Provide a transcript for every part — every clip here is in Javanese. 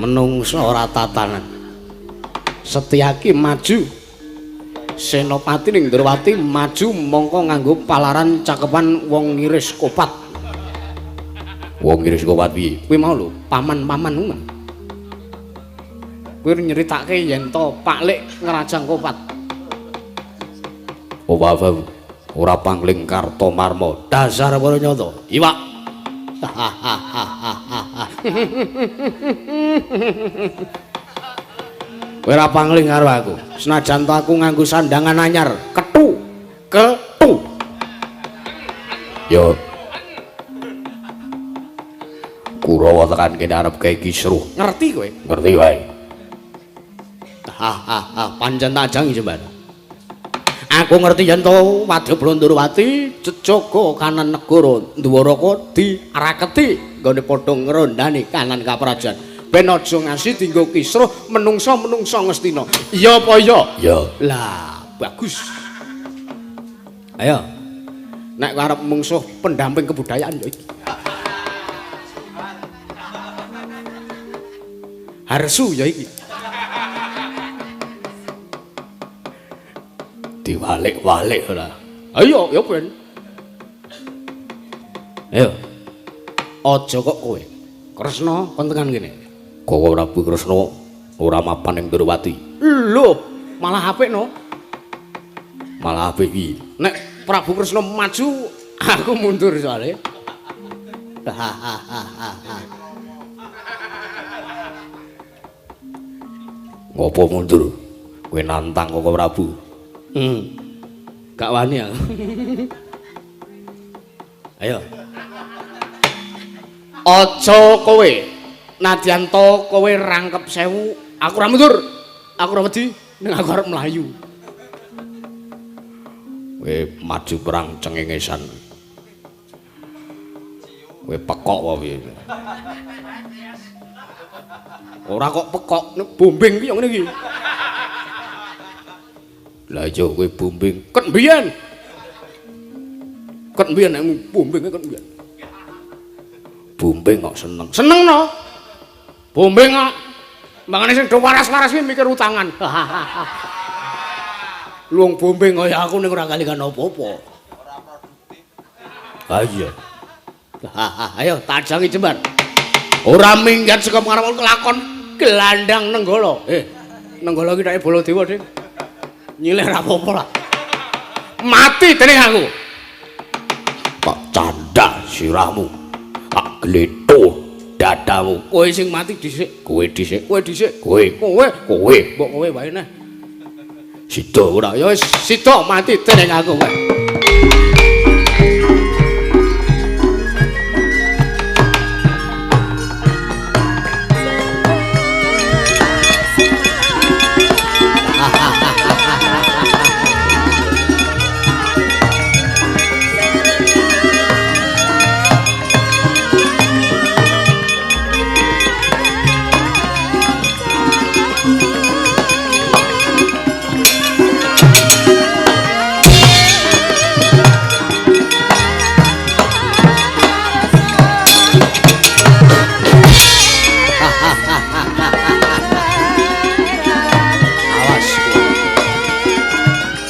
Menungso ora tatanan. Setyaki maju. Senopati ning Ndrawati maju mongko nganggo palaran cakepan wong ngiris kopat. Wong ngiris kopat piye? Kuwi mau lho, paman-paman kuwi. Kuwi nyeritake yen to Pak Lik ngrajang kopat. Ora ora pangling Kartomarma. Dasar para nyata. Iwak. Kowe ora pangling karo aku. Senajan to aku nganggo sandangan anyar, ketu. Ketu. Yo. Kurawa tekan kene arep gawe kisruh. Ngerti kowe? Ngerti wae. Ha, pancen tak jangi jembar. Aku ngerti yen to Wadya Blondorowati jejaga kanan negara Ndwaraka diraketi nggone padha ngrondani kanan kaprajan. Ben aja ngasi dienggo kisruh menungsa-menungsa Ngastina. Iya apa iya? Iya. Lah, bagus. Ayo. Nek arep mungsuh pendamping kebudayaan ya iki. Harsu ya iki. Diwalik-walik ora. Ayo ya ben. Ayo. Aja kok kowe. Kresna kon tekan kene. Kowe Prabu Kresna ora mapan ing Ndrawati. Lho, malah apik no. Malah apik iki. Nek Prabu Kresna maju, aku mundur soalé. Ngopo mundur? Kowe nantang Koko Prabu. Gak wani aku. Ayo. Aja kowe. Nadyan to kowe rangkep sewu, aku ora mundur. Aku ora wedi, ning aku arep mlayu. Kowe maju perang cengengesan. Kowe pekok wae piye? Ora kok pekok, nek bombing ki yo ngene iki. Lah iya kowe bombing ket mbiyen. Ket mbiyen nek bombing ket mbiyen. Bombing kok seneng. Seneng no. Bombing kok. Mangane sing do waras-waras kuwi mikir utangan. Luwung bombing kaya aku ning ora kalikan apa-apa. Ora produktif. Ha iya. Ayo tajangi jembar. Ora minggat saka ngarep kelakon gelandang Nenggala. Nenggala iki nek Baladewa, Dik. Nyilih ra apa-apa lah. Mati dening aku. Pak candak sirahmu. Pak gletho dadamu. Kowe sing mati dhisik, kowe dhisik, kowe dhisik, kowe, kowe, kowe. Mbok kowe wae neh. Sida ora? Ya wis sida mati dening aku kowe.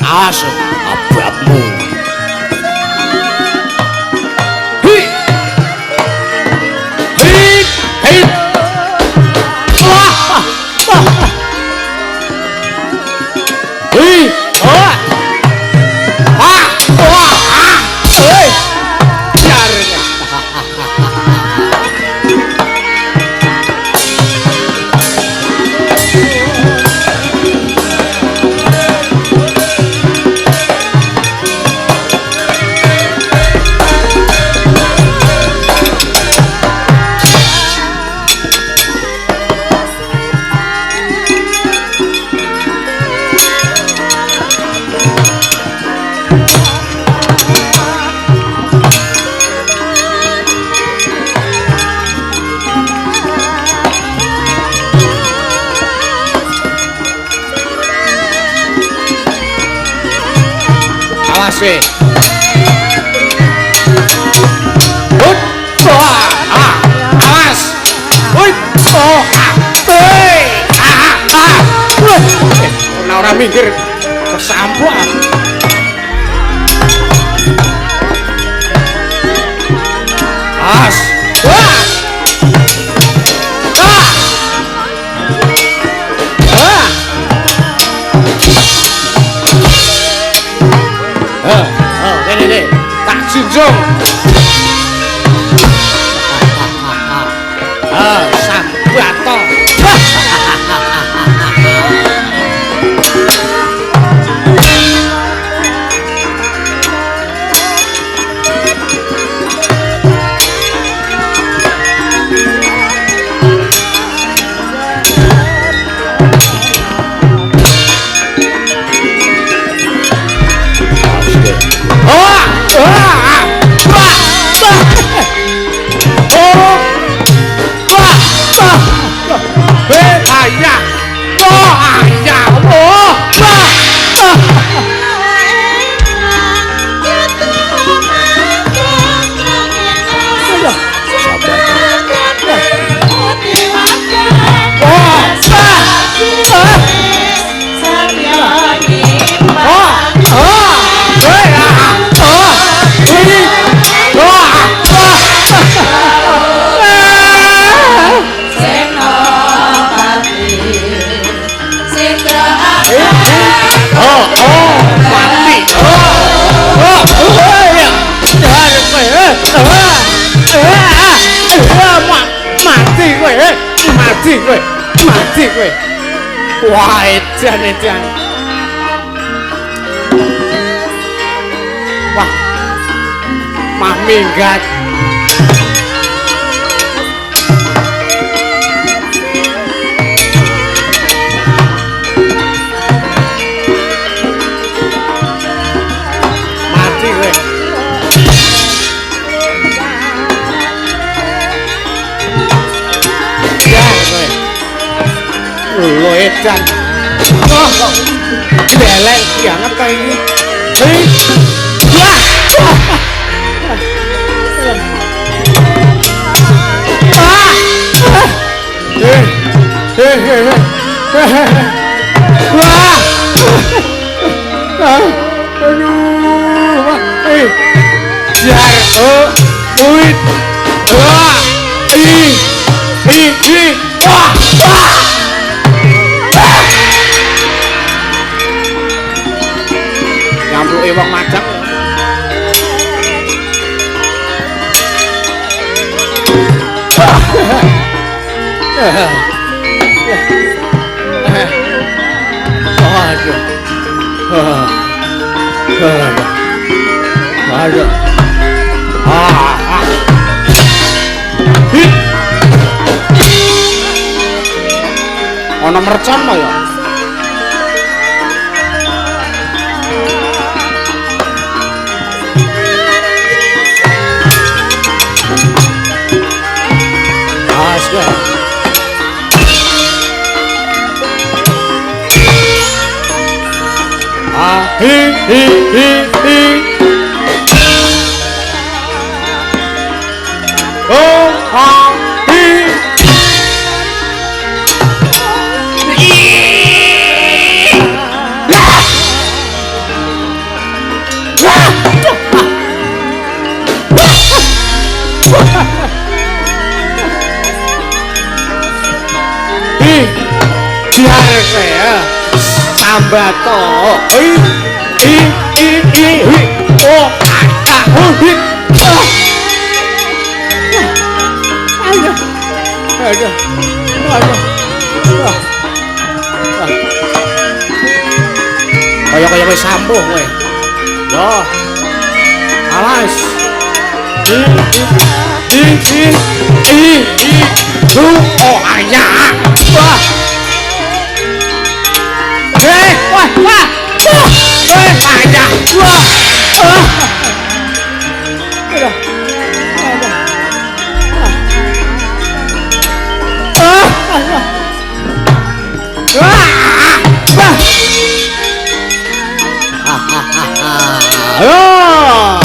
Awas ababmu. Hi. Hi. Hi. Wah. Wah. Hi. Wah. Wah. Wah. Hei. Jar. Awas we. Hut. Wah. Awas. Hut. Oh. Ora minggir kesampuan. As. Wah. Wah. Wah. Oh, kene. Tak junjung. Ah, sambato. Mati kowe. Wah, edan edan. Wah. Mah minggat. Mati kowe. Ya kowe. Lho edan. Oh, kok glelek banget ta iki. Hei. Wah. Eh. Eh eh eh. Wah. Aduh. Eh. Jar. Oh. Uit. Wah. I. I. I. Wah. Wah. Nyampluke wong madang. Aduh. Aduh. Ah. Ana mercon to ya? Ah, hi hi hi hi. Oh, ah, hi. Hi. Biar saya sambato. Hi. I I I I O A K U I. Aduh. Aduh. Aduh. Kaya-kaya wis sampuh kowe. Yo. Awas. I I I I I U O A ya. Wah. Eh, wah, wah. Eh, ayah. Wah. Aduh. Aduh. Wah. Wah. Oh.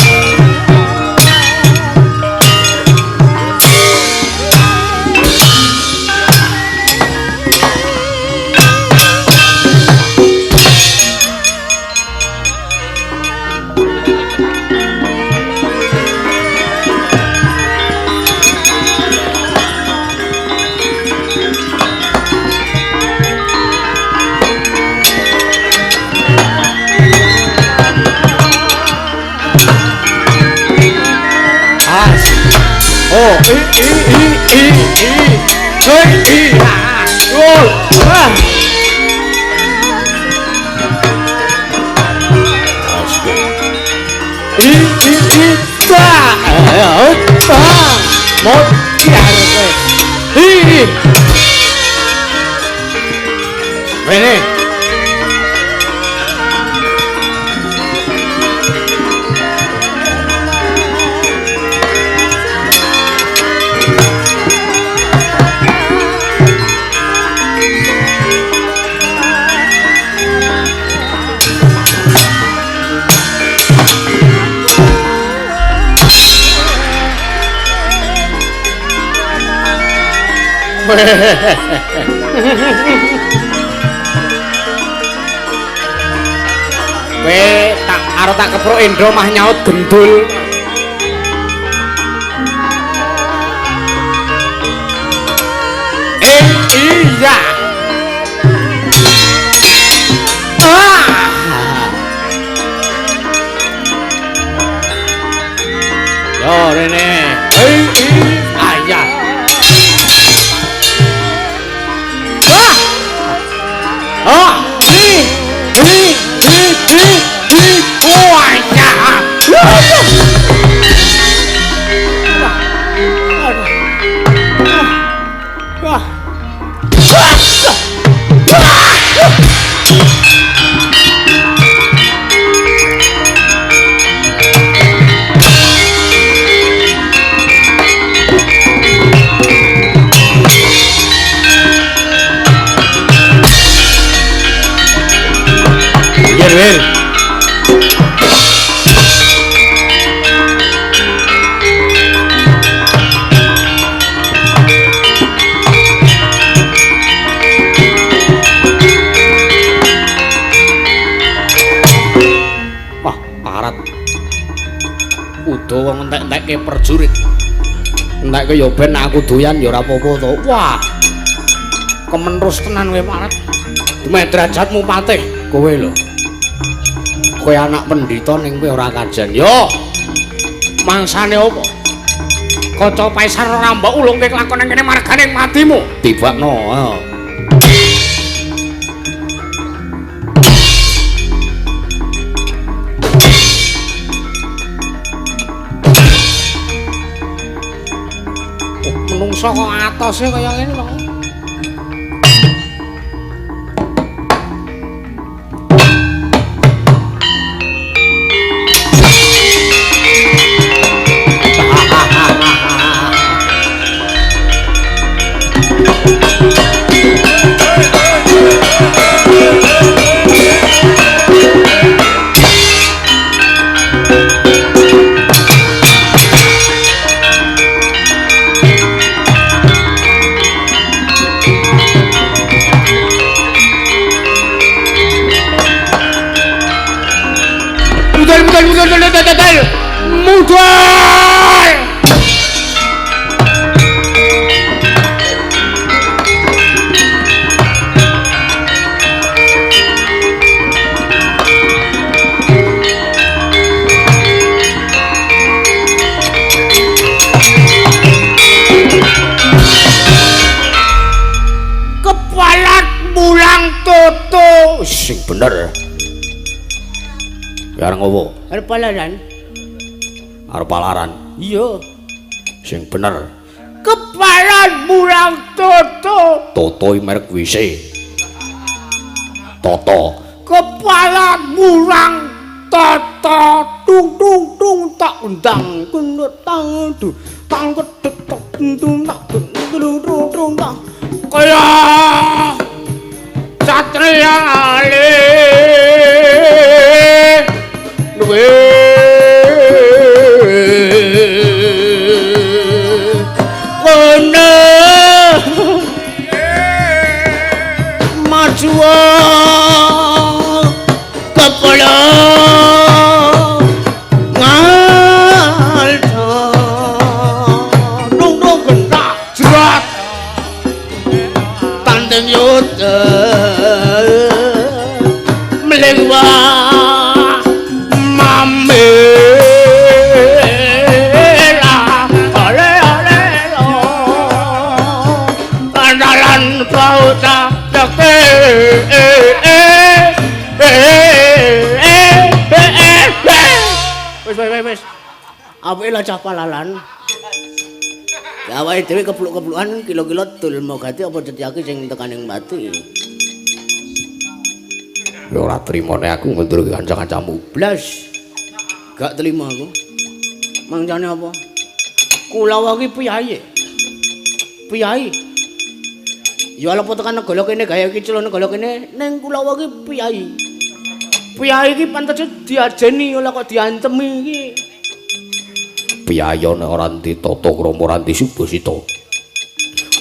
As. Oh, i i i i i. Hei, i. Oh. Ah. I i i ta. Ta. Mot ya kowe. I. Rene. Kowe tak arep tak kepruk Indra mah nyaut gendul. Iya. Ah. Yo rene. Ayah. Ah. Ah. I I I I I. Wah ya. Wah. Wir, wir. Wah, parat. Udo wong entek-entekke perjurit. Entekke ya ben aku doyan ya ora apa-apa to. Wah. Kemenrus tenan kowe parat. Dumeh derajatmu patih kowe lho. Kowe anak pendhita ning kowe ora kajen. Yo. Mangsane apa? Kaca paisar ora mbok ulungke kelakon nang kene margane matimu. Tibakno. Ayo. Oh, menungso kok atose kaya ngene kok. Mudal. Kepalat mulang toto sing bener. Ya arep ngopo? Arep palaran. Arep palaran. Iya. Sing bener. Kepalan mulang toto. Toto iki merek WC. Toto. Kepalan mulang toto tung tung tung tak undang kunut tang du tang kedek tok tung tak tung tung tung tak kaya satriya ali duwe kono maju kepala ngalto nung nung gentak jerat tanding yuda. Wis wis wis. Apike lah cah palalan. Awake dhewe kepluk-keplukan kilo-kilo Dulmagati apa Cetyaki sing tekaning pati. Ya ora trimone aku ngundurke kanca-kancamu. Blas. Gak terima aku. Mangcane apa? Kulawa iki piyayi. Piyayi. Ya ala tekan negara kene gaya iki celana negara kene ning Kulawa iki piyayi. Piyayi iki pantese diajeni ora kok diancemi iki. Piyayi nek ora ditata krama ora disubasita.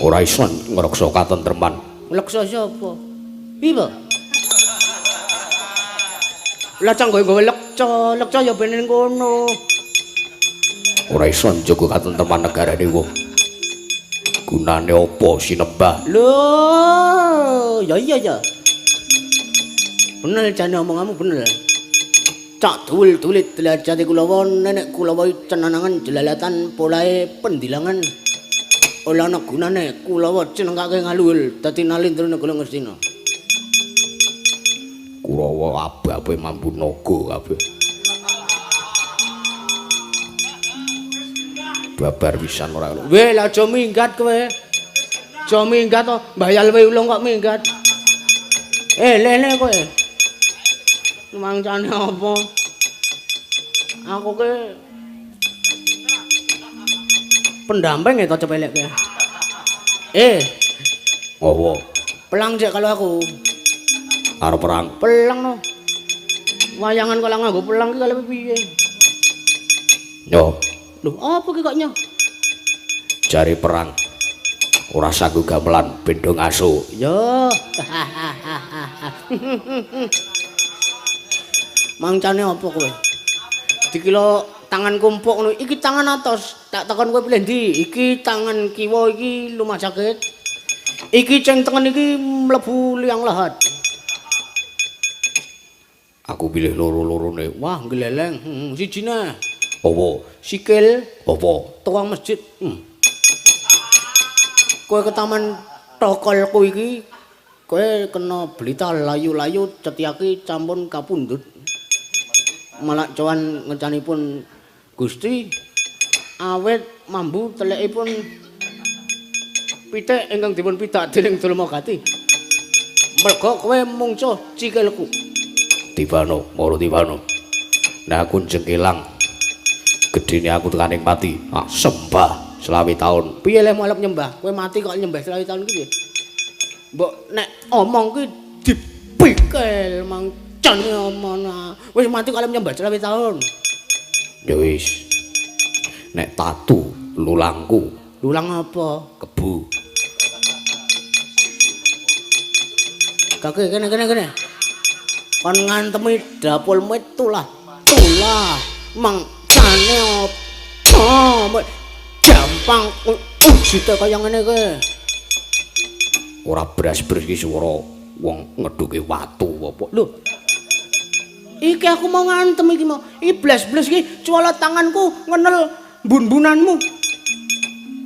Ora iso ngreksa katentreman. Ngreksa sapa? Piye? Lah cang gawe lekca, lekca ya ben ning kono. Ora iso njaga katentreman negarane wong. Gunane apa sinembah? Lho, ya iya ya. Bener jane omonganmu bener. Cak duwil-dulit derajate Kulawa nenek Kulawa cenanangan jelalatan polahe pendilangan. Ora ana gunane Kulawa cenengake ngaluhur dadi nalindra negara Ngastina. Kurawa ababe mambu naga kabeh. Babar pisan ora ngono. Weh, lha aja minggat kowe. Aja minggat to, mbayal we ulung kok minggat. Lele kowe. Mangcane apa? Aku ke pendamping ya to cepelek kowe. Ngopo? Pelang cek kalau aku. Arep perang. Pelang no. Wayangan kok nganggo pelang ki kale piye? Yo. Lho, apa ki kok nyo? Jare perang. Ora sanggup gamelan bendho ngaso. Yo. Mangcane apa kowe? Dikira tangan kumpuk ngono, iki tangan atos. Tak takon kowe pilih ndi? Iki tangan kiwa iki lumah sakit. Iki ceng tengen iki mlebu liang lahat. Aku pilih loro-lorone. Wah, gleleng. Sijine. Apa? Sikil. Apa? Tukang masjid. Kowe ke taman tokolku iki, kowe kena blita layu-layu Cetyaki campun kapundhut. Malak cowan ngecanipun Gusti awet mambu telekipun pitik ingkang dipun pidak dening Dulmagati. Merga kowe mungsuh cikilku. Tibano, moro tibano. Nah aku jengkelang. Gedene aku tekaning pati. Ah, sembah 25 taun. Piye leh arep nyembah? Kowe mati kok nyembah 25 taun ki piye? Mbok nek omong ki dipikel mangcane omong. Wis mati kok arep nyembah 25 taun. Ya wis. Nek tatu lulangku. Lulang apa? Kebu. Kake kene kene kene. Kon ngantemi dapulmu tulah tulah mangcane apa gampang ujute kaya ngene kowe. Ora beras-beras iki swara wong ngedhuke watu apa. Lho. Iki aku mau ngantem iki mau. Iki blas-blas iki cuwala tanganku ngenel bun-bunanmu.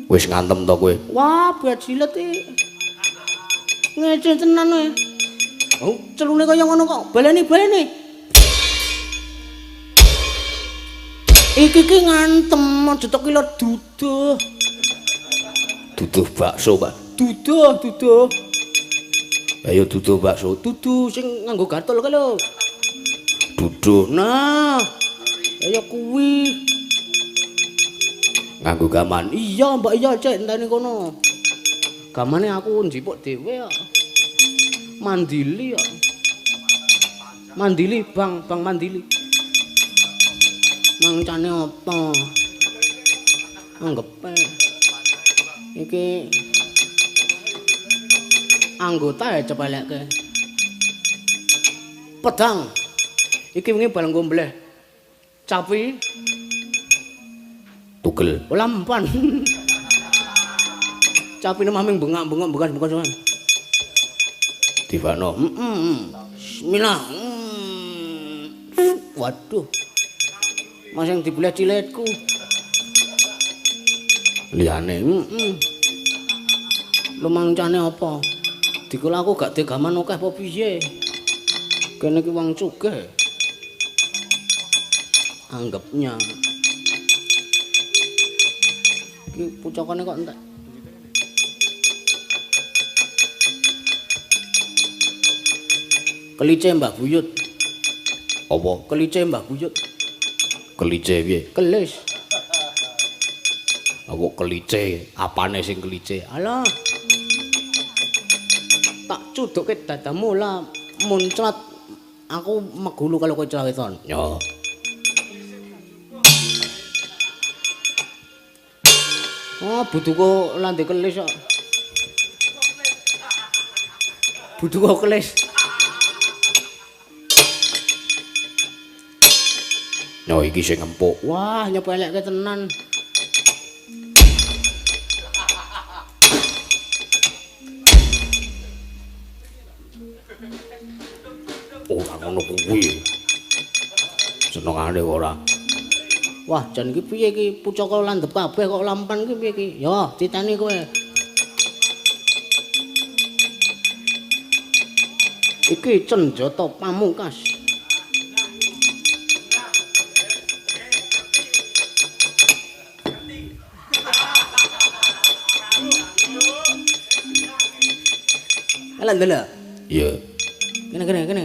Wis ngantem to kowe? Wah, bajilet iki. Ngece tenan kowe. Oh, celune kaya ngono kok. Baleni-baleni. Iki ki ngantem aja tok kilo duduh. Duduh bakso, Pak. Duduh, duduh. Ayo duduh bakso. Duduh sing nganggo gatul kae lho. Duduh. Nah. Ayo kuwi. Nganggo gaman. Iya, Mbak, iya, Cek, enteni kono. Gamane aku njipuk dhewe kok. Mandili kok. Mandili, Bang, Bang Mandili. Mangcane apa? Anggepe. Iki anggota ya cepelekke. Pedang. Iki wingi bareng nggo mbleh capi tugel. Ora mempan. Capine maming bengak-bengok bekas-bekas. Tibano. Bismillah. Waduh. Mas yang dibelah ciletku. Liyane. Lu mangcane apa? Dikula aku gak digaman akeh apa piye? Kene iki wong sugih. Anggapnya. Iki pucakane kok entek. Kelice Mbah Buyut. Apa? Kelice Mbah Buyut. Kelice piye? Kelis. Apa kelice? Apane sing kelice? Alah. Tak cudukke dadamu lah muncrat. Aku megulu kalau kowe celaweton. Ya. Oh, butuhku lande kelis kok. Butuhku kelis. Yo iki sing empuk. Wah, nyepelekke tenan. Ora ngono kuwi. Senengane ora. Wah, jan iki piye iki? Pucaka landhep kabeh kok lampan iki piye iki? Yo, titeni kowe. Iki cenjata pamungkas. Alah ndelok. Iya. Kene kene kene.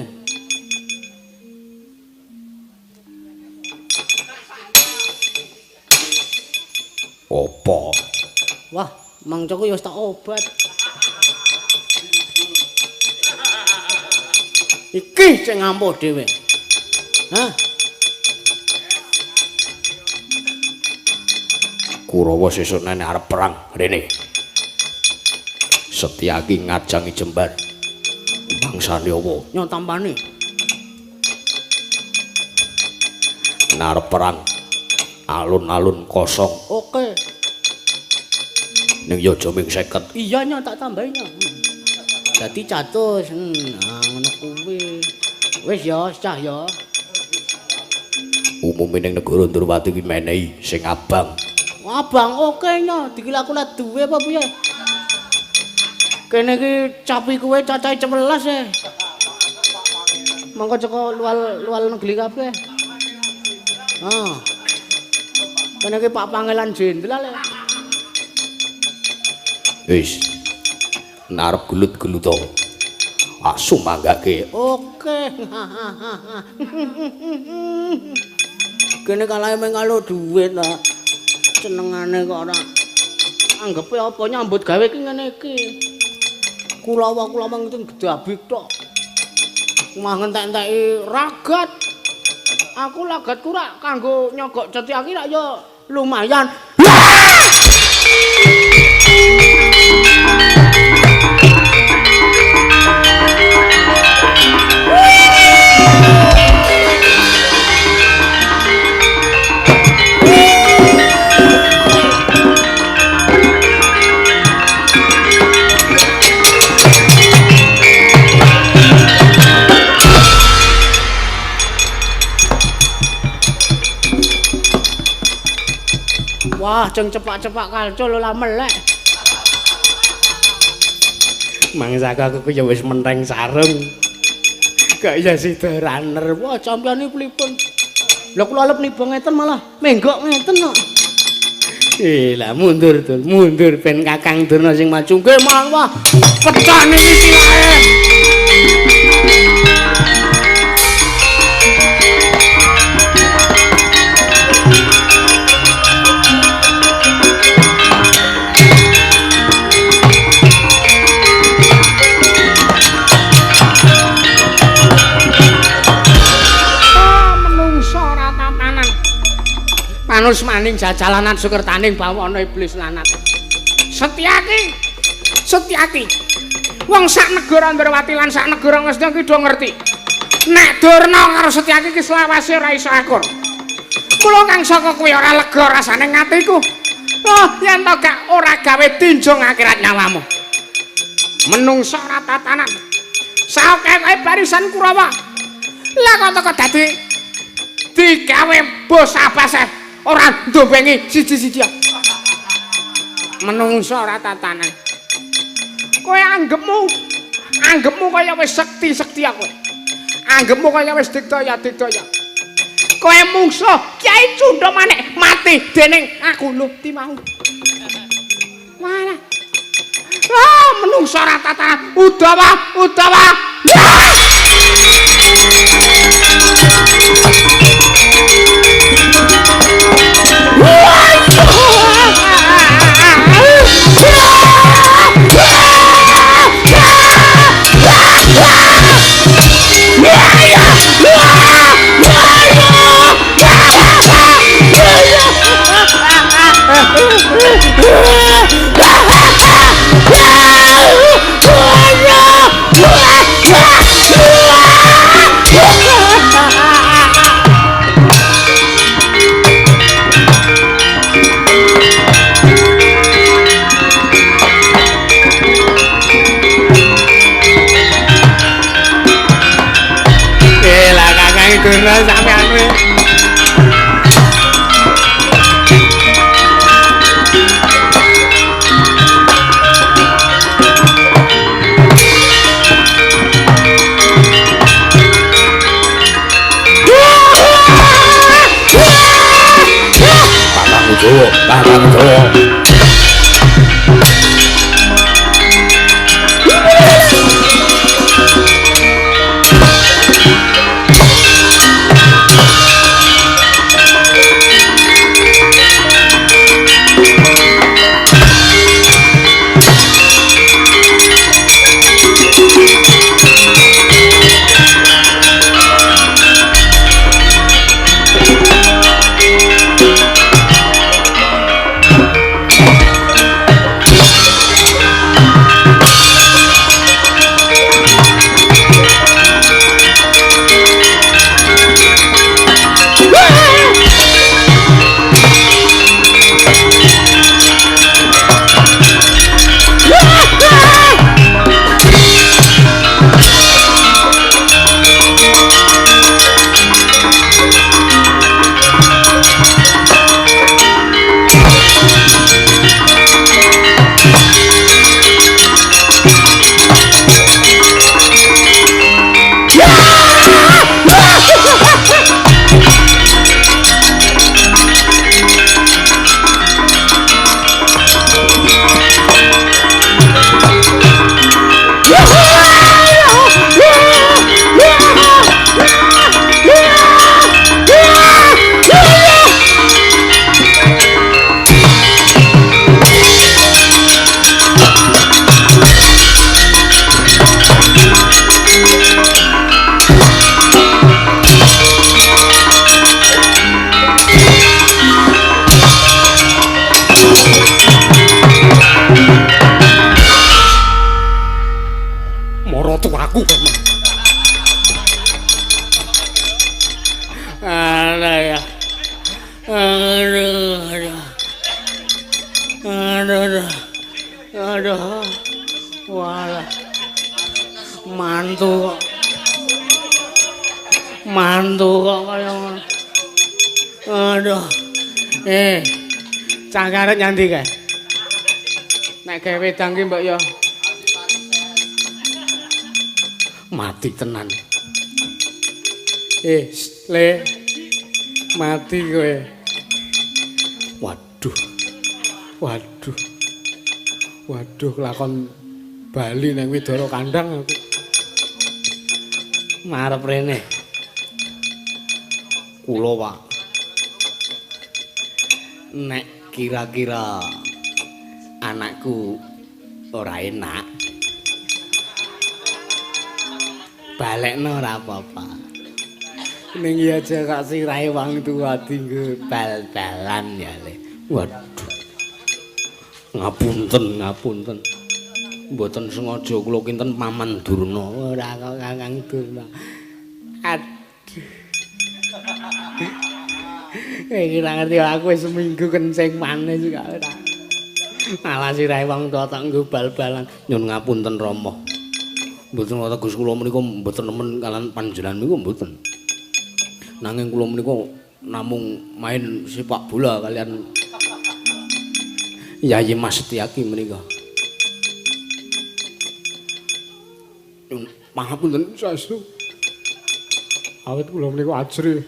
Opo? Wah, mangcaku ya wis tak obat. Iki sing ngampuh dhewe. Hah? Kurawa sesuk nene arep perang rene. Setyaki ngajangi jembar. Bangsane apa? Nyo tampane. Arep perang. Alun-alun kosong. Oke. Ning ya aja ming 50. Iya nyo tak tambahi nyo. Dadi 100. Nah ngono kuwi. Wis ya, cah ya. Umume ning negara Ndurwati iki menehi sing abang. Abang oke nyo, dikira aku lah duwe apa piye? Kene iki capi kuwe cacahe 11 e. Mongko ceko lual negeri kabeh. Ah. Kene iki Pak Pangeran Jenderal e. Wis. Narep gelut-gelut to. Asu manggake. Oke. Kene kalahe mung karo dhuwit ta. Senengane kok ora. Anggepe apa nyambut gawe iki ngene iki. Kulawa-kulawa ngene gedabik tok. Mah ngentek-enteki ragat. Aku lagatku rak kanggo nyogok Setyaki rak ya lumayan. Wah, jeng cepak-cepak kalcul ora melek. Mangsaku aku ya wis menteng sarung. Kok ya sida runner. Wah, sampeyan iki pripun? Lha kula alep niba ngeten malah menggok ngeten kok. Lah mundur, Dur, mundur ben Kakang Durna sing maju. Nggih, malah wah, pecah niki silahe. Manus maning jajalanan sukertaning bawana iblis lanat. Setyaki, Setyaki. Wong sak negara Ndrawati lan sak negara Ngastina ki do ngerti. Nek Durna karo Setyaki ki selawase ora iso akur. Mula kang saka kuwi ora lega rasane ngatiku. Oh, yen to gak ora gawe tinjung akhirat nyawamu. Menungsa ora tatanan. Saoke-oke barisan Kurawa. Lah kok teko dadi digawe bosah-basah. Ora ndombengi siji-siji. Menungsa ora tatanan. Kowe anggepmu kaya wis sekti-sekti kowe. Anggepmu kaya wis digdaya-digdaya. Kowe mungsuh Kyai Cundha Manik mati dening aku lho ti mau. Walah. Ah, menungsa ora tatanan. Udawa, Udawa. Lah kakang Durna sampean kowe. Kakangku Jawa, kakangku Jawa. Maratuaku. Alah ya. Aduh, aduh. Aduh, aduh. Aduh. Walah. Mantu kok. Mantu kok kaya ngono. Aduh. Cah karet nyandi kae. Nek gawe wedang ki mbok ya mati tenan. Le mati kowe. Waduh. Waduh. Waduh kelakon bali nang Widara Kandang aku. Marep rene. Kula, Pak. Nek kira-kira anakku ora enak, balekno ora apa-apa. Ning ya aja kok sirahe wong tuwa dienggo bal-balan ya, Le. Waduh. Ngapunten, ngapunten. Mboten sengaja kula kinten Paman Durna. Ora kok Kakang Durna. Aduh. Iki ora ngerti aku wis seminggu kencing manis kok ora. Malah sirahe wong tuwa tak nggo bal-balan. Nyun ngapunten Rama. Mboten teges kula menika mboten nemen kalian panjenengan niku mboten. Nanging kula menika namung main sepak bola kalian Yayi Mas Setyaki menika. Nyun pangapunten saestu. Awit kula menika ajrih.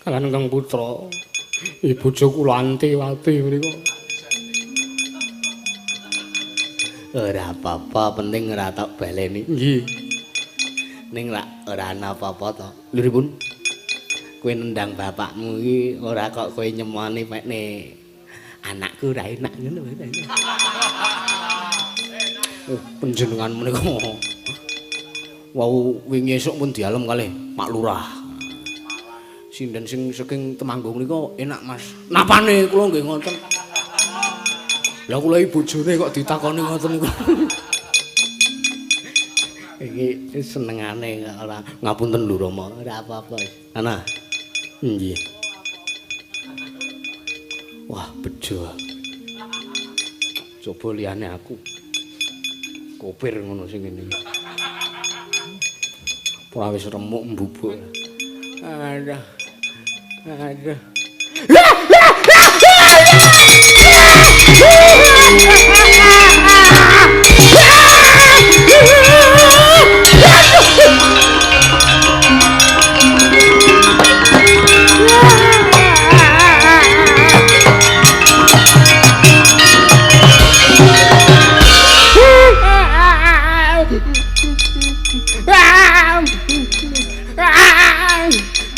Kalian ingkang putra bojo kula Antiwati menika. Ora apa-apa, penting ora tak baleni. Nggih. Ning rak ora ana apa-apa to. Lho pripun? Kowe nendang bapakmu iki ora kok kowe nyemoni pekne anakku ora enak ngono. Oh, panjenengan menika wau wingi esuk pun dialem kalih Pak Lurah. Sinden sing saking Temanggung nika enak, Mas. Napane kula nggih ngoten. Lah kula iki bojone kok ditakoni ngoten niku. Iki senengane ora ngapunten lho Rama, ora apa-apa. Ana. Nggih. Wah, bejo. Coba liyane aku. Kopir ngono sing ngene. Ora wis remuk mbubuk. Aduh. Aduh.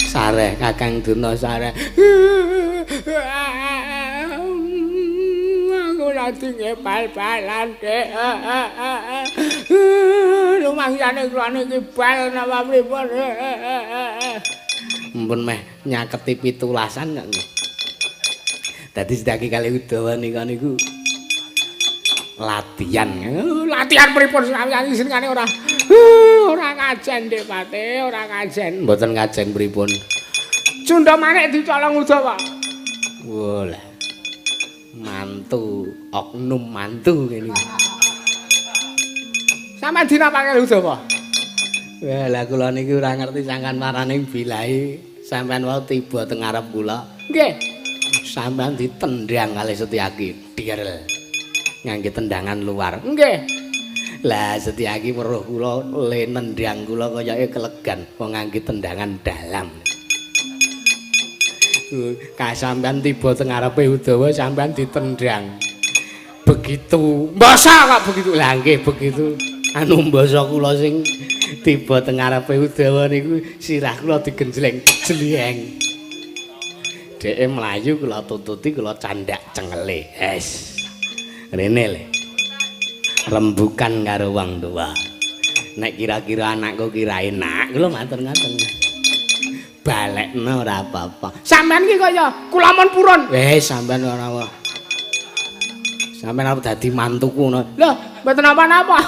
Sareh Kakang Durna sareh. Aku lagi ngebal-balan, Dek. Lumangsane kula niki bal napa pripun. Mpun meh nyaketi pitulasan kok nggih. Dadi sedaki kali Udawa nika niku latihan. Latihan pripun sampeyan senengane ora? Ora kajen, Dek Pate, ora kajen. Mboten kajen pripun? Cundha manik dicolong Udawa. Walah. Mantu, oknum mantu ngene iki. Sampeyan dinapake Udawa? Wah, lah kula niki ora ngerti sangkan marane bilahi sampean wau tiba teng ngarep kula. Nggih. Sampean ditendang kalih Setyaki. Direl. Ngangge tendangan luar. Nggih. Lah Setyaki weruh kula le nendang kula kayake kelegan wong ngangge tendangan dalam. Kasampean tiba teng ngarepe Udawa sampean ditendang. Begitu mbasa kok begitu. Lah nggih begitu. Anu mbasa kula sing tiba teng ngarepe Udawa niku sirah kula digenjleng jleng. Dheke mlayu kula tututi kula candak cengele. Es. Rene le. Rembukan karo wong tuwa. Nek kira-kira anakku kira enak, kula matur ngoten. Balekno ora apa-apa. Sampeyan iki kaya kula mon purun. Wis sampeyan ora apa. Sampeyan arep dadi mantuku ngono. Lho, mboten napa-napa.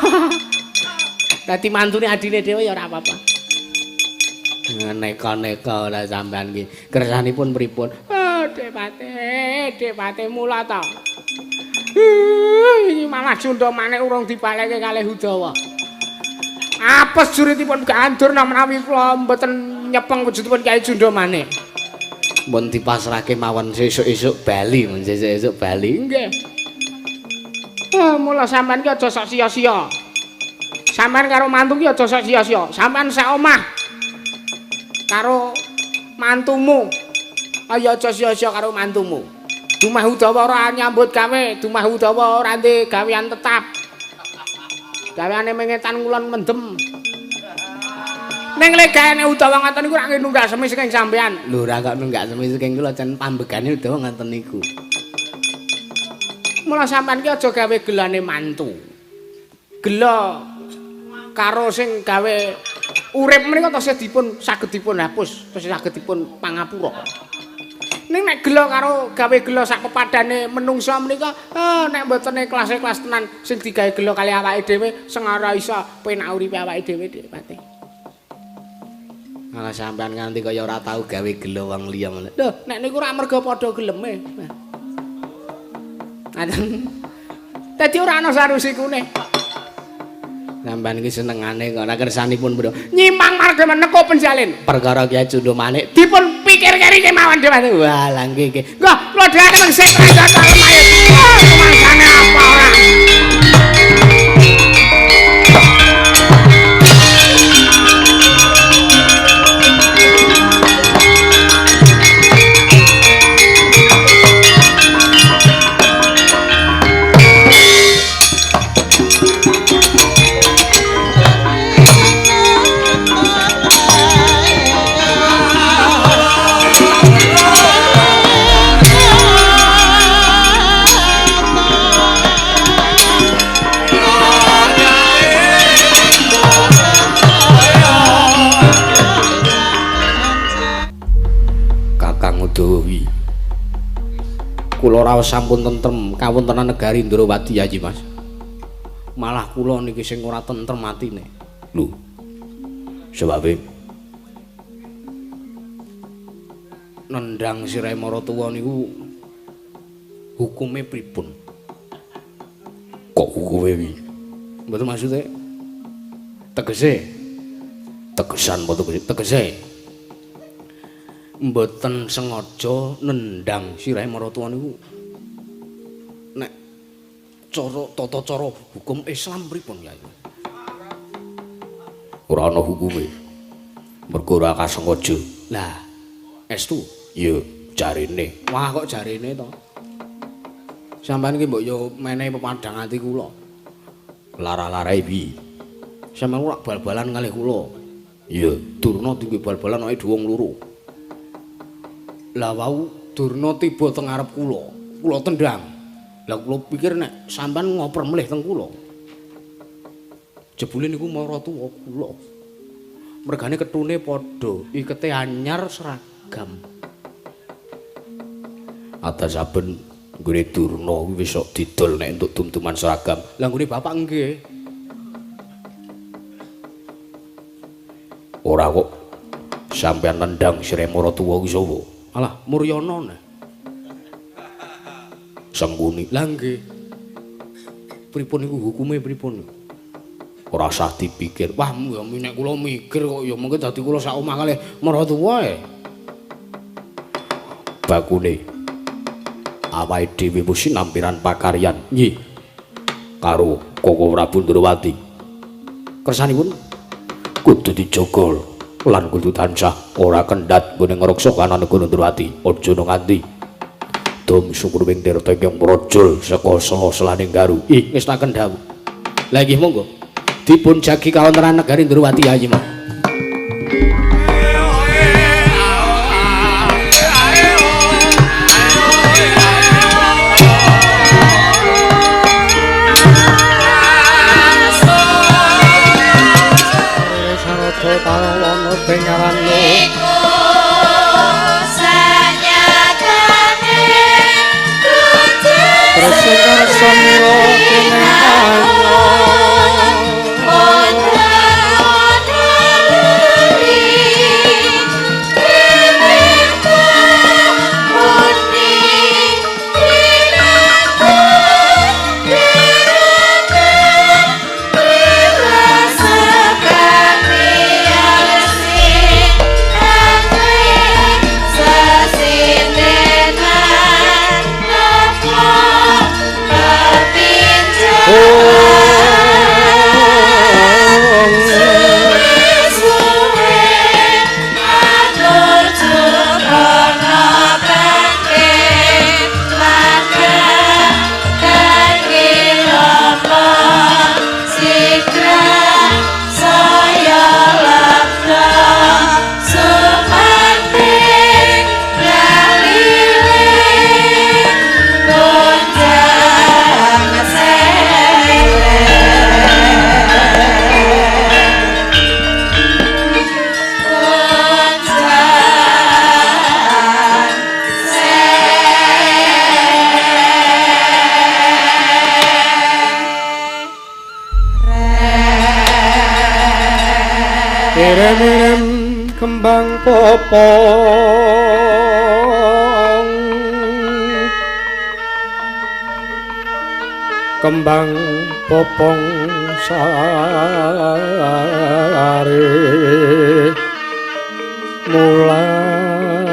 Dadi mantune adine dhewe ya ora apa-apa. Neka-neka ora sampeyan iki. Kersanipun pripun? Oh, Dek Pate, Dek Pate mula ta. Iki malah Cundha Manik urung dibalekke kalih Udawa. Apes juritipun Gandurna menawi kula mboten nyepeng wujudipun Kyai Cundha Manik. Mun dipasrahke mawon sesuk-esuk bali, mun sesuk-esuk bali. Nggih. Mula sampean ki aja sok sia-sia. Sampean karo mantu ki aja sok sia-sia. Sampean sak omah karo mantumu. Ayo aja sia-sia karo mantumu. Dumah Udawa ora nyambut gawe, Dumah Udawa ora ndek gawean tetap. Gaweane mengetan ngulon mendem. Ning lek gaweane Udawa ngoten niku rak nunggak semi saking sampean. Lho ora kok nunggak semi saking kula jan pambegane Udawa ngoten niku. Mula sampean ki aja gawe gelane mantu. Gela karo sing gawe urip menika tesih dipun saged dipun hapus, tesih saged dipun pangapura. Ning nek gela karo gawe gela sak pepadane menungsa menika, nek mboten ikhlas-ikhlas tenan sing digawe gela kali awake dhewe sing ora iso penak uripe awake dhewe Dik Pati. Malah sampean nganti kaya ora tau gawe gela wong liya ngono. Lho, nek niku ora mergo padha geleme. Dadi ora ana sarusikune. Sampean iki senengane kok ora kersanipun, Bro. Nyimang marga meneko penjalin. Perkara Kyai Cundha Manik dipun pikir-kiri kemawon dhewe. Wah, lha nggih nggih. Nggih, kula dhewe mung sing raja dalem ayo. Rumangsane apa ora? Kula raos sampun tentrem kawontenan negari Ndrawati ya, Mas. Malah kula niki sing ora tentrem atine. Lho. Sebabe nendang sirahe maratuwa niku hukume pripun? Kok hukume piye? Mboten maksude tegese. Tegesan apa tegese? Tegese. Mboten sengaja nendang sirahe maratuwa niku nek cara tata cara hukum Islam pripun Kyai? Ora ana hukume. Mergo ora kasengaja. Lah, estu? Ya, jarene. Wah, kok jarene to? Sampeyan iki mbok yo menehi pepadhang ati kula. Lara-larae piye? Sampeyan ora bal-balan kalih kula. Iya, Durna dienggo bal-balan awake dhewe wong loro. Lah wau Durna tiba teng ngarep kula. Kula tendang. Lah kula pikir nek sampean ngoper melih teng kula. Jebule niku maratuwa kula. Mergane ketune padha, ikete anyar seragam. Ada saben nggone Durna kuwi wis sok didol nek entuk dum-duman seragam. Lah nggone bapak nggih. Ora kok sampean nendang sirahe maratuwa kuwi sapa? Alah, Muryana nah. Sengkuni. Lah nggih. Pripun niku hukume pripun? Ora usah dipikir. Wah, ya nek kula mikir kok ya mungkin dadi kula sak omah kalih maratuwa e. Bakune awake dhewe mesti nampiran pakaryan. Nggih. Karo Koko Prabu Ndrawati. Kersanipun kudu dijaga lan kudu tansah ora kendhat nggone ngreksa kanan negara Ndrawati. Aja nganti dom syukur wing tirta ingkang mrojol saka sela-selaning garu. Ih, ngestaken dawuh. Lah nggih monggo. Dipun jagi kawontenan negari Ndrawati ya, Mas. Irem-irem kembang popong, kembang popong sare mulat,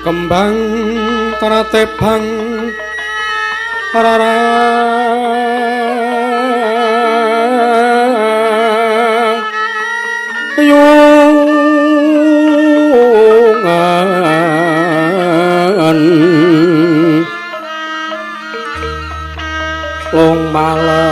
kembang tratebang rara yungan long malangkong.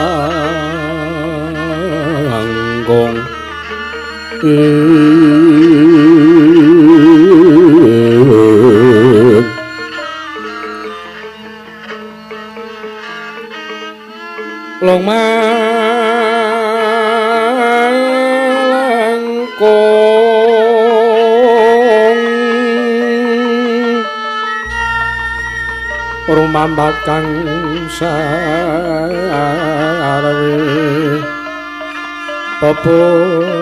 Long Rumambat kang sarwe pepulatan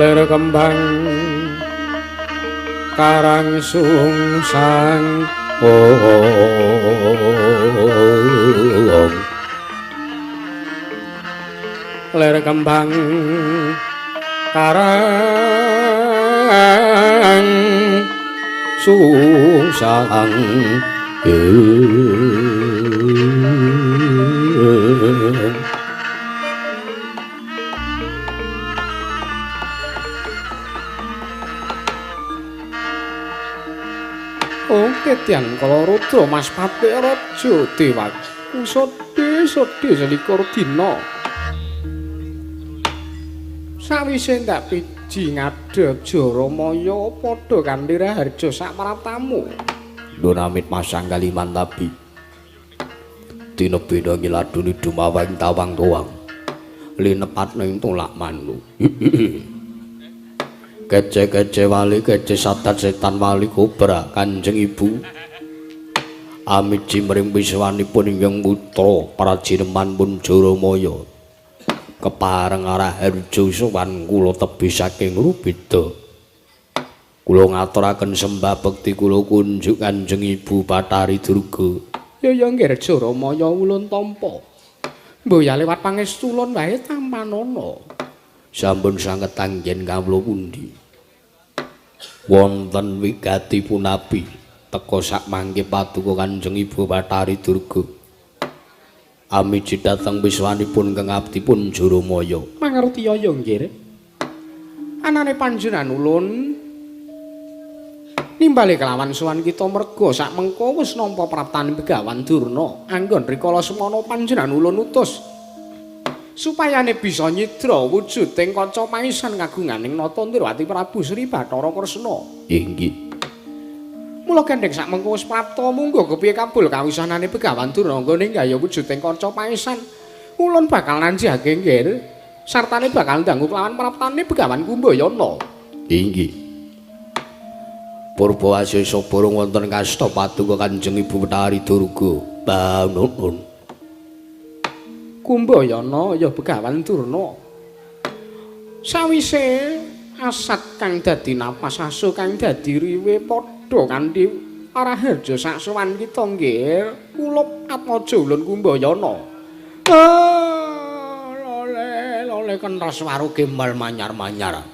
lir kembang karang sungsang lir kembang karang sungsang. Kedyan kala rudra Mas Patih Raja Dewaku sedhe sedhe selikur dina. Sawise ndak piji ngadhep Jaramaya padha kanthi raharja sak praptamu. Nun amit masang kaliman tabi. Tinebena ngiladuni dumawang tawang tuwang. Linepat ning tolak manu. Kece-kece wali, kece sadat setan wali kobra Kanjeng Ibu. Amiji mring wiswanipun ingkang putra prajineman pun Jaramaya. Kepareng raharja sowan kula tebih saking Rubeda. Kula ngaturaken sembah bekti kula kunjuk Kanjeng Ibu Bathari Durga. Ya ya nggih Jaramaya ulun tampa. Mboya lewat pangestulun wae tampanana. Sampun sanget anggen kawula pundi. Wonten wigati punapi teka sak mangke paduka Kanjeng Ibu Bathari Durga. Amiji dhateng wiswanipun kang abdipun Jaramaya. Mangertiya ya nggih. Anane panjenengan ulun nimbali kelawan sowan kita merga sak mengko wis nampa praptane Begawan Durna. Anggon rikala semana panjenengan ulun utus supayane bisa nyidra wujuding kaca paisan kagunganing Nata Ndrawati Prabu Sri Bathara Kresna. Inggih. Mula gendheng sak mengko wis prapta munggo kepiye kabul kawisanane Begawan Durna nggone nggaya wujuding kaca paisan. Ulun bakal nanjihake nggih. Sartane bakal ndangu kelawan praptane Begawan Kumbayana. Inggih. Purba asesa burung wonten kasta paduka Kanjeng Ibu Bathari Durga. Panuwun. Kumbayana ya Begawan Durna. Sawise asat kang dadi napas asu kang dadi riwe padha kanthi raharja sak sowan kita nggih kula atmaja ulun Kumbayana. Lole lole kenthas waru gembal manyar-manyar.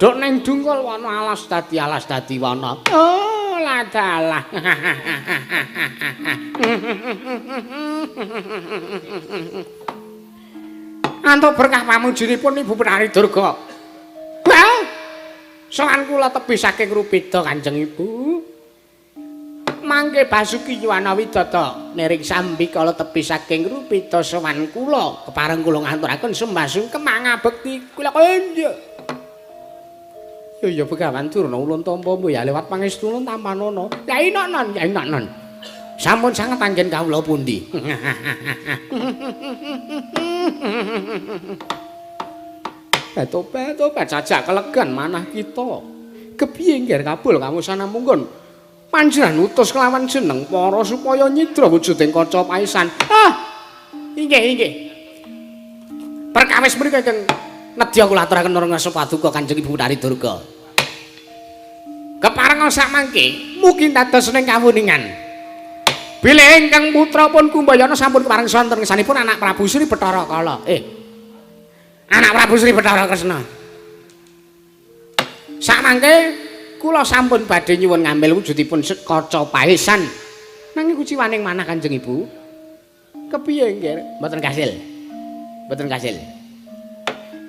Duk ning dungkul wana alas dadi wana. Oh ladalah. Antuk berkah pamujinipun Ibu Bathari Durga. Bah. Sowan kula tebih saking Rubeda Kanjeng Ibu. Mangke Basuki Yuwana Widada niring sambi kala tebih saking Rubeda sowan kula kepareng kula ngaturaken sembah sungkem mangabekti kula kanjeng. Ya ya Begawan Durna ulun tampa ya lewat pangestulun tampanana. Ya inonon ya inonon. Sampun sanget anggen kawula pundi. Tobat-tobat jajak kelegan manah kita. Kepiye nggih kabul kamusana munggun. Panjenengan utus kelawan jeneng para supaya nyidra wujuding kaca paisan. Ah. Inggih inggih. Perkawis mriku ingkang nedya kula aturaken marang paduka Kanjeng Ibu Bathari Durga. Kepareng sak mangke mugi dados ning kawuningan. Bilih ingkang putra pun Kumbayana sampun kepareng sonten ngesanipun anak Prabu Sri Bathara Kala. Anak Prabu Sri Bathara Kresna. Sak mangke kula sampun badhe nyuwun ngambil wujudipun kaca paesan. Nanging kuciwaning manah Kanjeng Ibu. Kepiye nggih? Mboten kasil. Mboten kasil.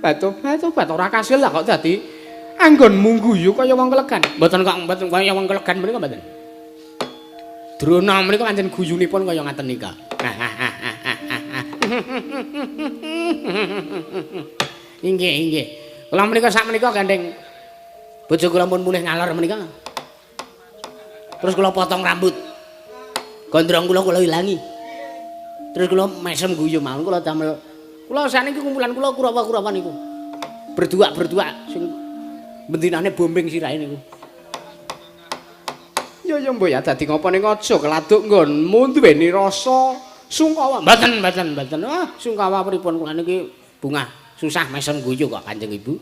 Batu-batu ora kasil lah kok dadi anggonmu guyu kaya wong kelegan. Mboten kok mboten kaya wong kelegan menika mboten. Drona menika pancen guyunipun kaya ngaten nika. Inggih, inggih. Kula menika sak menika gandeng bojo kula pun mulih ngalor menika. Terus kula potong rambut. Gondrong kula kula ilangi. Terus kula mesem guyu mawon kula damel. Kula sakniki kumpulan kula Kurawa-Kurawa niku. Berdua-berdua sing bendinane bombing sirahe niku. Ya ya mbok ya dadi ngopo ning aja keladuk nggonmu duweni rasa sungkawa. Mboten, mboten, mboten. Ah, sungkawa pripun kula niki bungah susah mesem guyu kok Kanjeng Ibu.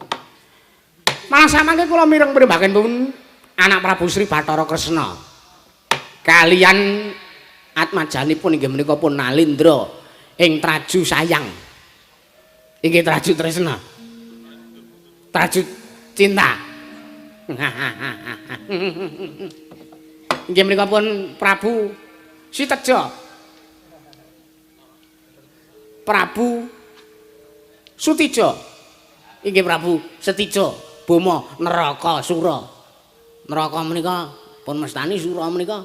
Malah samangke kula mireng primbaken pun anak Prabu Sri Bathara Kresna. Kalian atmajanipun inggih menika pun Nalindra ing Traju Sayang. Inggih Traju Tresna. Traju Cinta. Inggih menika pun Prabu Siteja. Prabu Sutija. Inggih Prabu Setija, Boma Neraka Sura. Neraka menika pun mestani Sura menika.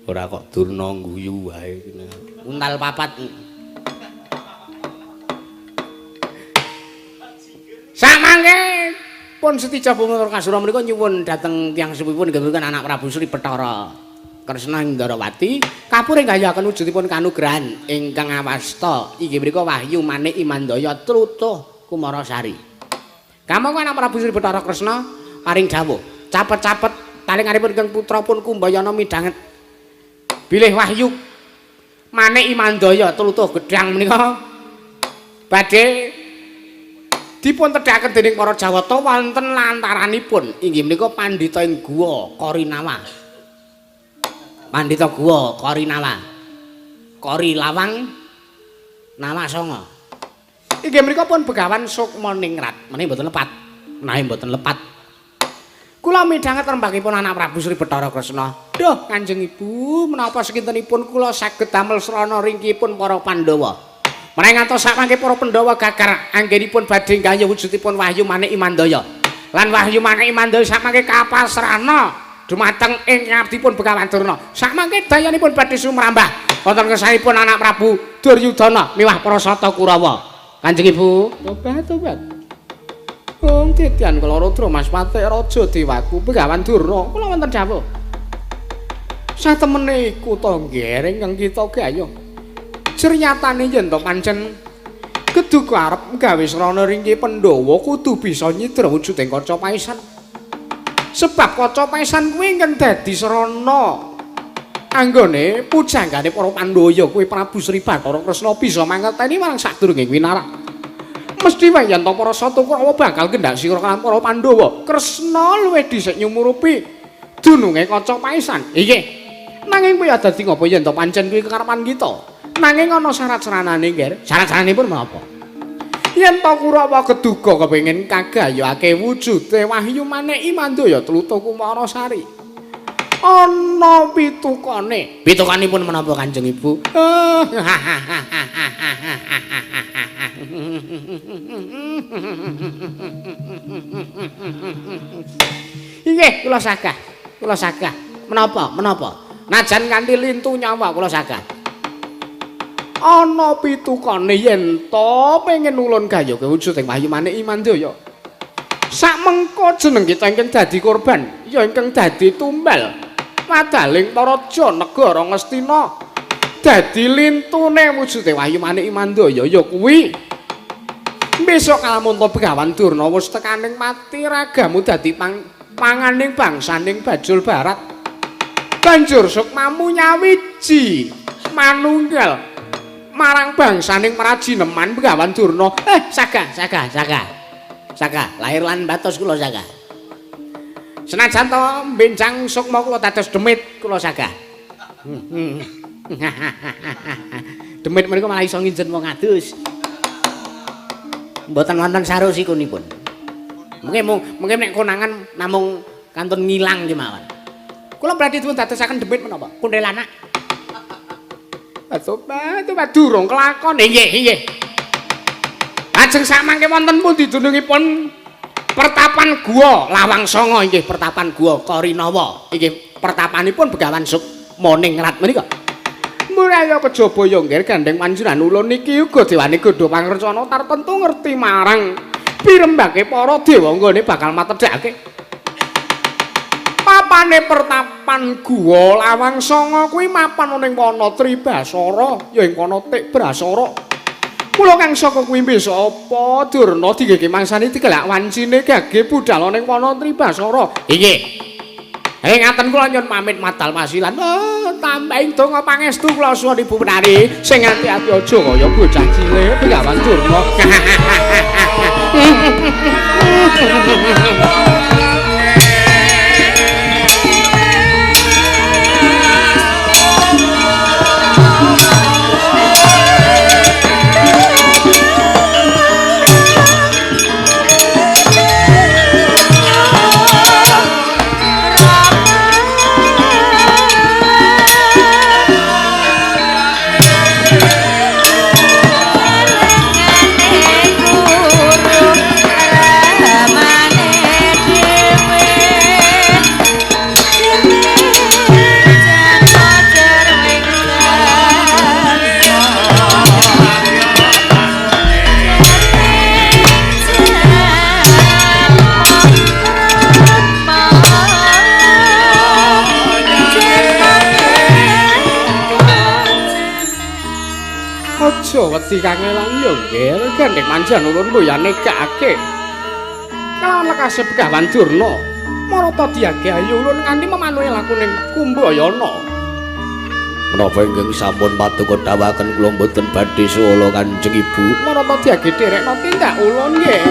Ora kok Durna guyu wae. Untal papat. Samangke pun Setija Boma Neraka Sura menika nyuwun dhateng tiyang sepuhipun inggih menika anak Prabu Sri Bathara Kresna Indarawati kapure nggayaken wujudipun kanugrahan ingkang awasta inggih menika Wahyu Manik Imandaya Trutuh Kumarasari. Kamangka anak Prabu Sri Bathara Kresna paring dawuh capet-capet talinganipun ingkang putra pun Kumbayana midhanget bilih Wahyu Manik Imandaya Trutuh gedhang menika badhe dipun tedhakaken dening para Jawata wonten lantaranipun inggih menika pandhita ing guwa Korinawa. Pandhita guwa Korinawa. Kori Lawang Nawa Sanga. Inggih menika pun Begawan Sukmaningrat. Menawi mboten lepat. Menawi mboten lepat. Kula midhanget rembagipun anak Prabu Sri Bathara Kresna. Duh, Kanjeng Ibu, menapa sekintenipun kula saged damel srana ringkihipun para Pandhawa. Menawi ngantos sakmangke para Pandhawa gagar anggenipun badhe nggayuh wujudipun Wahyu Manik Imandaya. Lan Wahyu Manik Imandaya sakmangke kapasrana dumateng ing ngabdipun Begawan Durna. Sakmangke dayanipun badhe sumrambah wonten kersanipun anak Prabu Duryudana miwah para Sata Kurawa. Kanjeng Ibu, tobat tobat. Wong titian kula Rudra Mas Patik Raja Dewaku Begawan Durna kula wonten dawuh. Satemene iku to nggih ingkang kita gayuh. Cernyatane yen to pancen keduka arep gawe srana ringki Pandhawa kudu bisa nyidra wujuding kaca paisan. Sebab kaca paisan kuwi ingkang dadi srana anggone pujanggane para Pandhaya kuwi Prabu Sri Bathara Kresna bisa mangerteni marang sadurunge winarak. Mesti wae yen to para Sata Kurawa bakal kendhak sira kan para Pandhawa. Kresna luwih dhisik nyumurupi dununge kaca paisan. Inggih. Nanging kuwi dadi ngopo yen to pancen kuwi kekarepan kita? Nanging ana syarat sranane, Ngger. Syarat-syaranipun menapa? Yen to Kurawa keduga kepengin kagayuhake wujude Wahyu Manik Imandaya Tlutuh Kumarasari. Ana pitukane. Pitukanipun menapa Kanjeng Ibu? Inggih, kula sagah. Kula sagah. Menapa? Menapa? Najan kanthi lintu nyawa kula sagah. Ana pitukane yen to pengen ulun gayuhke wujuding Wahyu Manik Imandaya. Sakmengko jeneng kita ingkang dadi korban, ya ingkang dadi tumbal. Wadaling paraja negara Ngastina dadi lintune wujude Wahyu Manik Imandaya ya kuwi. Besok kalamunta Begawan Durna wis tekaning mati ragamu dadi panganing bangsaning Bajul Barat. Banjur sukmamu nyawiji manunggal marang bangsaning Prajineman Begawan Durna. Sagah, sagah, sagah. Sagah, lahir lan batos kula sagah. Senajan to benjang sukma kula dados demit kula sagah. Demit menika malah iso nginjen wong adus. Mboten wonten sarosikunipun. Mengke mengke nek konangan namung kantun ngilang kemawon. Kula berarti dipun dadosaken demit menapa? Kuntilanak. Atuh, durung kelakon. Inggih, inggih. Lajeng samangke wonten pundi dunungipun pertapan gua Lawang Sanga inggih pertapan gua Korinawa. Inggih pertapanipun Begawan Sukmaningrat menika. Muraya kejaba ya nggih gandeng panjenengan ulun niki uga dewane godha pangrencana tartentu ngerti marang pirembake para dewa nggone bakal matedhakake. Papane pertapan Guwa Lawang Sanga kuwi mapan ning wana Tribasara ya ing wana Tikbrasara. Mula kang saka kuwi mbesa apa Durna digege mangsane digelak wancine gage budal ning wana Tribasara. Inggih. Ngaten kula nyuwun pamit madal masilan. Oh, tambahing donga pangestu kula suwun Ibu Penari sing ati-ati aja kaya bocah cilik Begawan Durna. Aja wedi kangelan ya nggih, gandeng manjan ulun mbuyane gakake. Kelawan lekase Begawan Durna, marata diage ayu ulun nganti memanuhe lakuning Kumbayana. Menapa ingkang sampun paduka dawuhaken kula mboten badhe suwala Kanjeng Ibu. Marata diage dherekna tindak ulun nggih.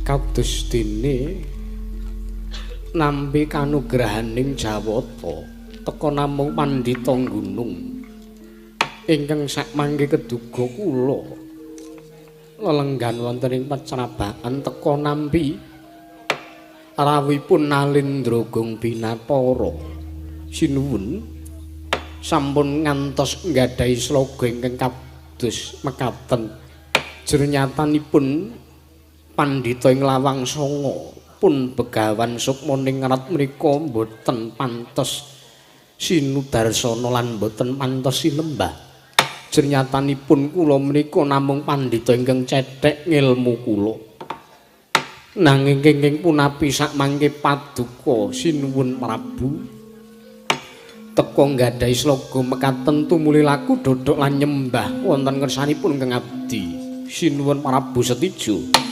Kados dene nampi kanugrahaning Jawata teka namung pandhita gunung ingkang sakmangke keduga kula lelenggan wonten ing pecrabakan teka nampi rawuhipun Nalendra Gong Binatara. Sinuwun sampun ngantos nggadahi sloga ingkang kados mekaten. Jernyatanipun pandhita ing Lawang Sanga pun Begawan Sukma ningrat mriku mboten pantes sinudarsana lan mboten pantes sinembah. Jernyatanipun kula menika namung pandhita ingkang cethek ngilmu kula. Nanging kenging punapi sakmangke paduka sinuwun Prabu teka nggadahi sloga mekaten tumuli laku dodok lan nyembah wonten ngersanipun ingkang abdi. Sinuwun Prabu Setijo.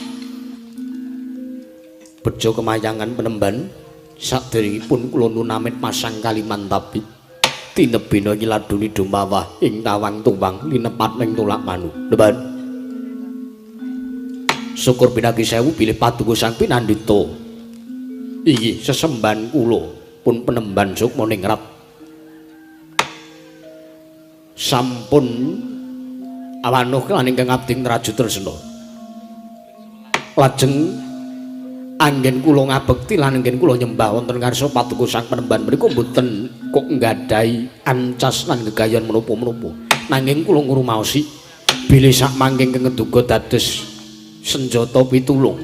Bejo kemayangan penemban Saderengipun kula nunamit masang Kalimantabi tinebina nyiladuni dumawah ing tawang tuwang linepat ing tulak manu. Leban. Syukur pinagi sewu bilih paduka sang pinandhita. Inggih sesembahan kula pun penemban sukma ningrat. Sampun awanuh lan ingkang abdi Traju Tresna. Lajeng anggen kula ngabekti lan anggen kula nyembah wonten ngarsa paduka sang penemban menika mboten kok nggadahi ancas lan gegayan menapa-menapa. Nanging kula ngrumaosi bilih sak mangke ingkang ngeduga dados senjata pitulung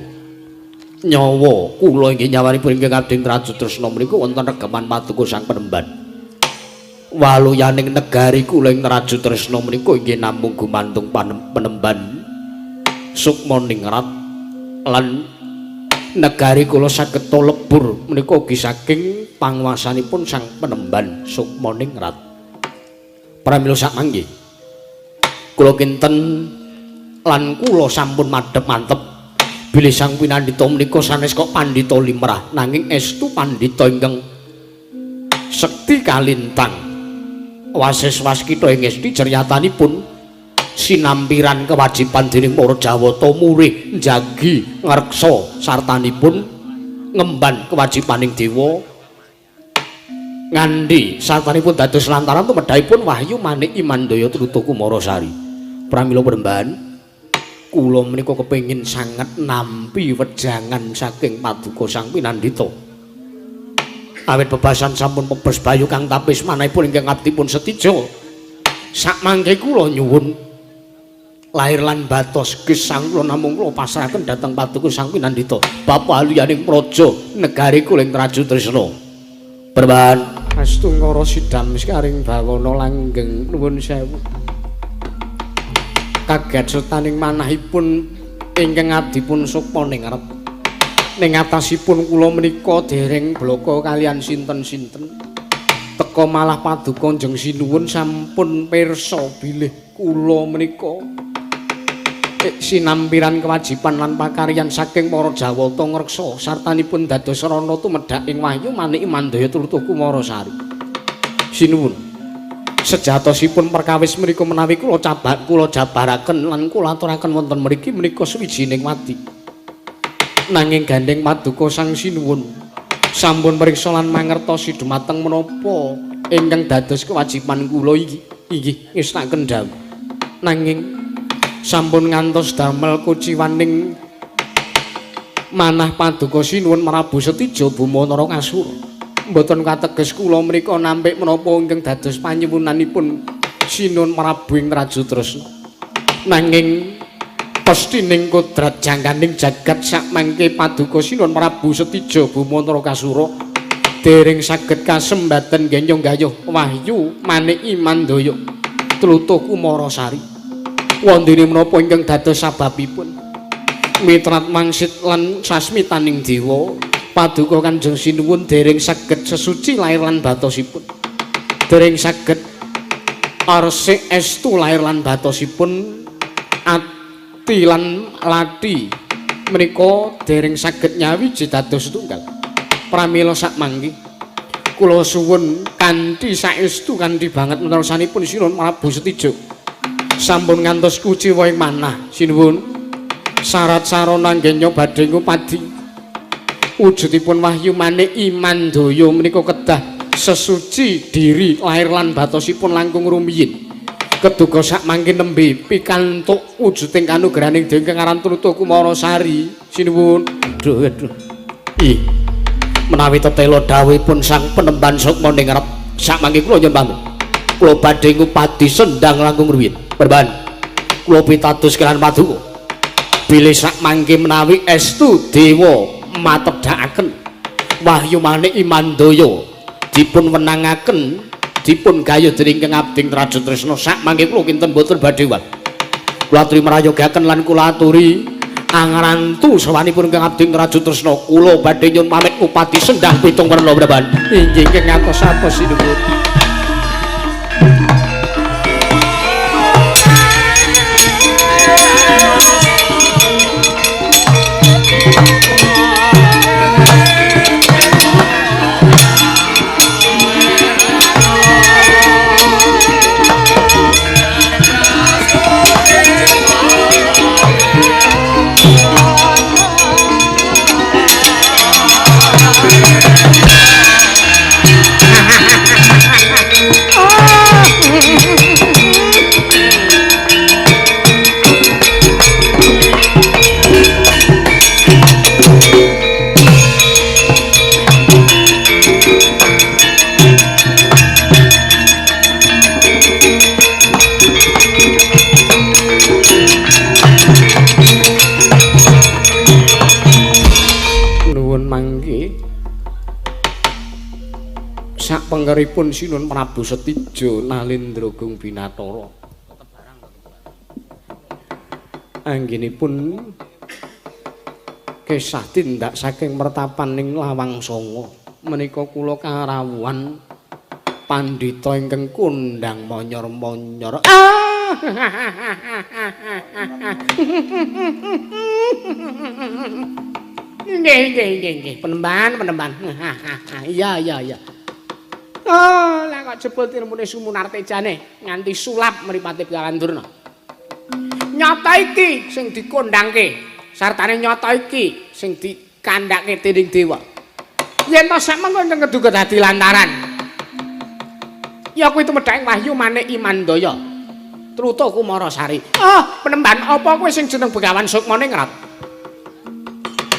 nyawa kula inggih nyawanipun ingkang abdi Traju Tresna menika wonten regeman paduka sang penemban. Waluyaning negari kula ing Traju Tresna menika inggih namung gumantung penemban sukma ningrat lan negari kula saged lebur menika ugi saking panguwasanipun sang penemban sukma ningrat. Pramila sakmangke kula kinten lan kula sampun madhep mantep bilih sang pinandhita menika sanes kok pandhita limrah nanging estu pandhita ingkang sekti kalintang. Wasis waskita ing esti ceryatanipun sinampiran kewajiban dening para Jawata murih njagi ngreksa sartanipun ngemban kewajibaning dewa ngandhi sartanipun dados lantaran tumedhahipun wahyu manik Imandaya Truta Kumarasari. Pramila Penemban kula menika kepengin sanget nampi wejangan saking paduka sang pinandhita. Awit bebasan sampun pebes bayu kang tapis manahipun ingkang abdipun setija. Sakmangke kula nyuwun lahir lan batos gesang kula namung kula pasrahaken dhateng paduka sang pinandhita bapa aluyaning praja negari kula ing Traju Tresna. Perban astungkara sidam sekaring bawana langgeng nuwun sewu. Kaget setaning manahipun ingkang abdipun sukma ningrat. Ning atasipun kula menika dereng blaka kalian sinten-sinten. Teka malah paduka Kanjeng Sinuwun sampun pirsa bilih kula menika sinampiran kewajiban lan pakaryan saking para Jawata ngreksa sartanipun dados sarana tumedhak ing wahyu manik Mandaya Tlutuh Kumarasari. Sinuwun, sejatosipun perkawis menika menawi kula cabak kula jabaraken lan kula aturaken wonten mriki menika suwijining wadi. Nanging gandheng paduka sang sinuwun sampun priksa lan mangertosi dumateng menapa ingkang dados kewajiban kula iki inggih ngestaken dawuh. Nanging sampun ngantos damel kuciwaning manah paduka sinuwun Prabu Setija Buma Narakasura. Mboten kateges kula menika nampik menapa ingkang dados panyuwunanipun sinuwun Prabu ing Traju Tresna. Nanging pestining kodrat jangkaning jagat sakmangke paduka sinuwun Prabu Setija Buma Narakasura dereng saged kasembadan genyong gayuh wahyu manik Imandaya Tlutuh Kumarasari. Wondene menapa ingkang dados sababipun mitrat mangsit lan sasmitaning dewa paduka Kanjeng Sinuwun dereng saged sesuci lahir lan batosipun, dereng saged arsik estu lahir lan batosipun ati lan lati menika dereng saged nyawiji dados tunggal. Pramila sakmangke kula suwun kanthi saestu kanthi banget menawisanipun Sinuwun Prabu Setija sampun ngantos kuciwa ing manah sinuwun syarat sarana nggenya badhe ngupadi wujudipun wahyu manik Imandaya menika kedah sesuci diri lahir lan batosipun langkung rumiyin. Keduga sakmangke nembe pikantuk wujuding kanugrahaning dewa ingkang aran Tlutuh Kumarasari sinuwun. Aduh aduh. Ih. Menawi tetela dawuhipun sang penemban sukma ningrat sakmangke kula nyuwun pamit. Kula badhe ngupadi sendang langkung rumiyin. Perban kula pitados kaliyan paduka bilih sakmangke menawi estu dewa matedhakaken wahyu manik Imandaya dipun wenangaken dipun gayuh dening ingkang abdi Traju Tresna sakmangke kula kinten boten badhe wal. Kula aturi mrayogaken lan kula aturi angrantu sawanipun ingkang abdi Traju Tresna. Kula badhe nyuwun pamit upadi sendang pitung werna Praban. Inggih ingkang ngatos-atos sinuwun. Sak pengkeripun Sinuwun Prabu Setija Nalendra Gung Binatara. Anggenipun kisah tindak saking mertapan ing Lawang Sanga menika kula karawuhan pandhita ingkang kondhang monyor-monyor. Nggih, nggih, nggih, nggih. Penemban, penemban. Iya, iya, iya. Oh, lah kok jebul tilmune Sumunartejane nganti sulap mripate Begawan Durna. Nyata iki sing dikondhangke, sartane nyata iki sing dikandhake dening dewa. Yen to sak mengko ingkang keduga dadi lantaran. Ya kuwi tumedhake wahyu manik Imandaya. Truta Kumarasari. Ah, penemban apa kuwi sing jeneng Begawan Sukmaningrat?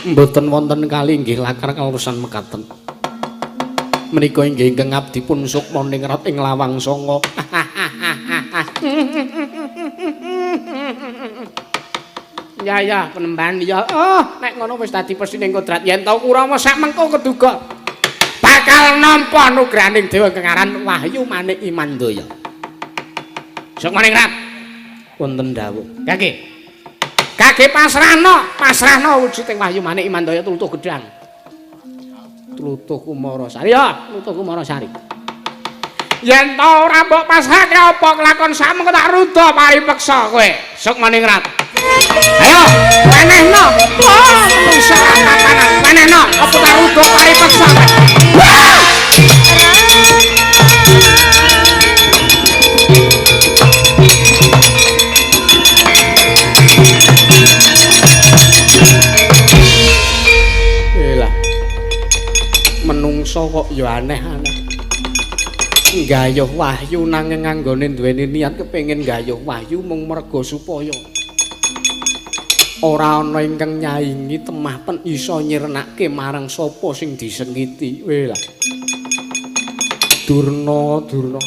Mboten wonten kali inggih lakar kaleresan mekaten. Menika inggih ingkang abdipun Sukmaningrat ing Lawang Sanga. Ya ya penemban ya. Oh, nek ngono wis dadi pesining kodrat yen to Kurawa sak mengko keduga bakal nampa anugrahaning dewa ingkang aran Wahyu Manik Imandaya. Sukmaningrat wonten dawuh. Kage. Kage pasrahno, pasrahno wujuding Wahyu Manik Imandaya tlutuh gedhang. Tlutuh Kumarasari. Ya, tlutuh Kumarasari. Yen to ora mbok pasrahke apa kelakon sak mengko tak ruda paripeksa kowe. Sukmaningrat. Ayo, wenehno. Wah, menungsa katanan. Wenehno, apa tak ruda paripeksa kowe. Wah! Elah. Menungsa kok ya aneh-aneh. Nggayuh wahyu nanging nganggone duweni niat kepengin nggayuh wahyu mung merga supaya ora ana ingkang nyaingi temah pen iso nyirnake marang sapa sing disengiti. Weh lah. Durna, Durna.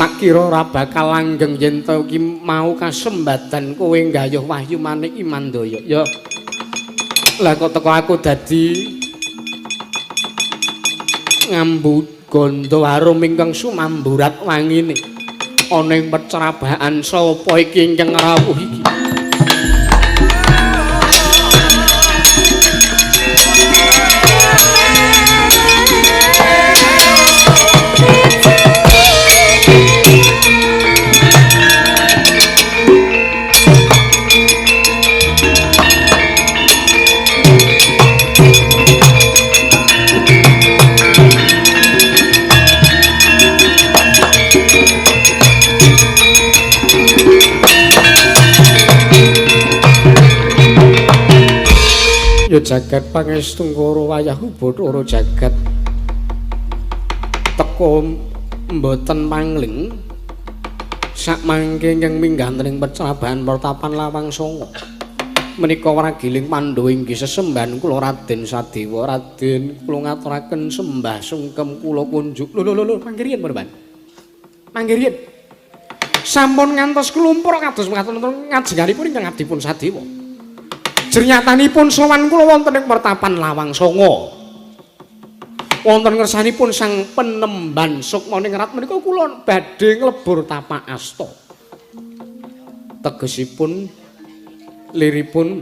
Tak kira ora bakal langgeng yen to iki mau kasembadan kowe nggayuh wahyu manik Imandaya. Ya. Lah kok teko aku dadi ngambu gandha arum ingkang sumamburat wangine ana ing pecrabahan sapa iki ingkang rawuh iki. Ya jagat pangestungkara wayahu bathara jagat teka mboten mangling sakmangke ingkang minggah ing pecrabahan pertapan Lawang Sanga menika wragiling Pandhawa inggih sesembahan kula Raden Sadewa. Raden kula ngaturaken sembah sungkem kula kunjuk. Lho lho lho manggih riyin Penemban. Manggih riyin. Sampun ngantos klumpur kados mekaten ngajenganipun ingkang abdipun Sadewa. Jernyatanipun sowan kula wonten ing pertapan Lawang Sanga. Wonten ngersanipun Sang Penemban Sukmaningrat menika kula badhe nglebur tapak asta. Tegesipun liripun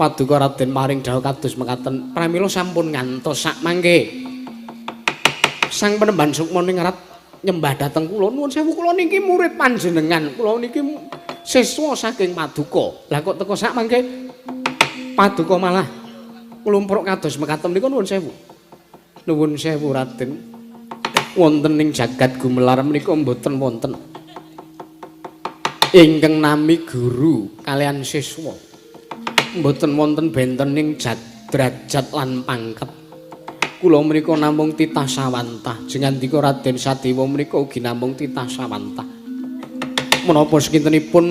paduka Raden paring dawuh kados mekaten pramila sampun ngantos sakmangke. Sang Penemban Sukmaningrat nyembah dhateng kula, nuwun sewu kula niki murid panjenengan, kula niki siswa saking paduka. Lah kok teko sak mangke paduka malah klumpruk kados mekaten menika nuwun sewu. Nuwun sewu Raden. Wonten ing jagat gumelar menika mboten wonten ingkang nami guru kalian siswa. Mboten wonten benten ing derajat lan pangkat. Kula menika namung titah sawantah. Jengandika Raden Sadewa menika ugi namung titah sawantah. Menapa sekintenipun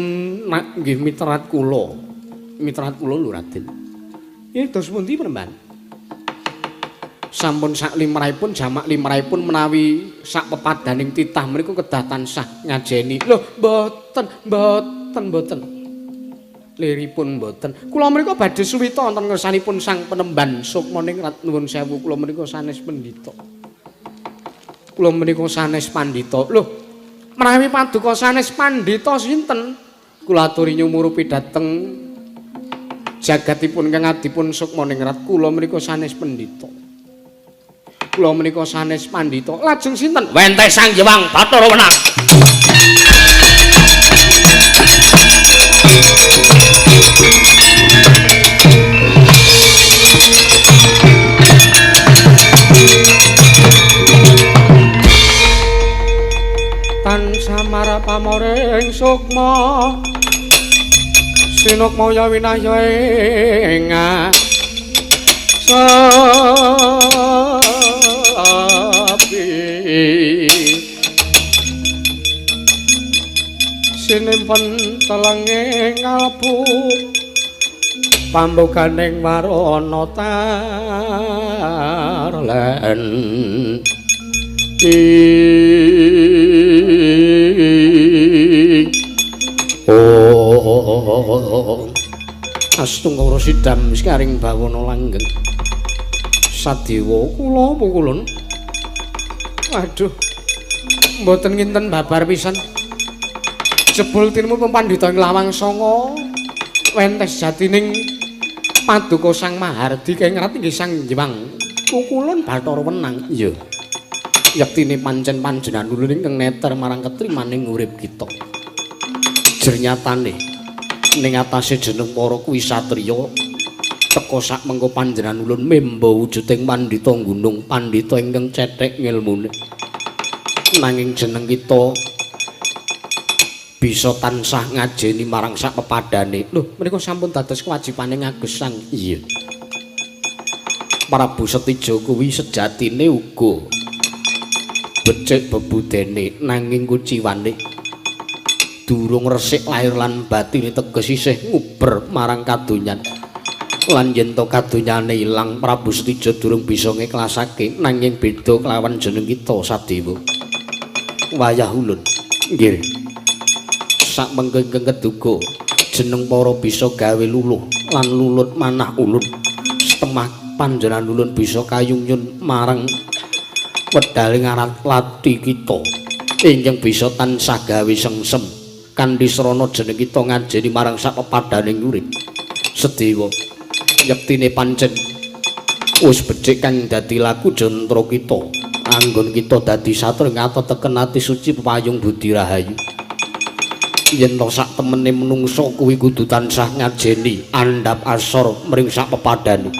nak nggih mitrat kula. Mitrat kula lho Raden. Ini dos pundi Penemban? Sampun sak limrahipun jamak limrahipun menawi sak pepadaning titah menika kedah tansah ngajeni. Lho mboten, mboten, mboten. Liripun mboten. Kula menika badhe suwita wonten ngersanipun Sang Penemban Sukmaningrat. Nuwun sewu kula menika sanes pendhita. Kula menika sanes pandhita. Lho, menawi paduka sanes pandhita sinten? Kula aturi nyumurupi dhateng jagatipun kang adipun Sukmaningrat. Kula menika sanes pendhita. Kula menika sanes pandhita. Lajeng sinten? Wenteh Sang Hyang Bathara Wenang. Tan samara pamoring sukma sinukmaya winahya ing asapi sinimpen telenge ngalbu pambukaning warana tarlen oh astungkara sidam sekaring bawana langgeng sadewa kula pukulun. Waduh, mboten nginten babar pisan. Jebul tinemu pandhita ing Lawang Sanga wentes jatining paduka Sang Mahardi kengrat inggih Sang Hyang Kukulun Bathara Wenang. Iya, yektine pancen panjenengan ulun ingkang neter marang ketrimaning urip kita. Jernyatane ning atase jeneng para kuwi satriya teka sak mengko panjenengan ulun memba wujuding pandhita gunung, pandhita ingkang cethek ngilmune. Nanging jeneng kita bisa tansah ngajeni marang sak pepadane. Lho, menika sampun dados kewajibane ngagesang. Iya. Prabu Setija kuwi sejatine uga becik bebudene, nanging kuciwane durung resik lahir lan batine teges isih nguber marang kadonyan. Lan yen to kadonyane ilang, Prabu Setija durung bisa ngiklasake, nanging beda kelawan jeneng kita Sadewa. Wayah ulun nggih sak mengko ingkang keduga jeneng para bisa gawe luluh lan lulut manah ulun. Setemah panjenengan ulun bisa kayungyun marang wedaling arat lati kita ingkang bisa tansah gawe sengsem kanthi srana jeneng kita ngajeni marang sak pepadaning urip. Sedewa yektine pancen wis becik kang dadi laku jantра kita anggon kita dadi satria ngateteken ati suci pepayung budi rahayu. Yen to sak temene menungsa kuwi kudu tansah ngajeni andhap asor mring sak pepadane.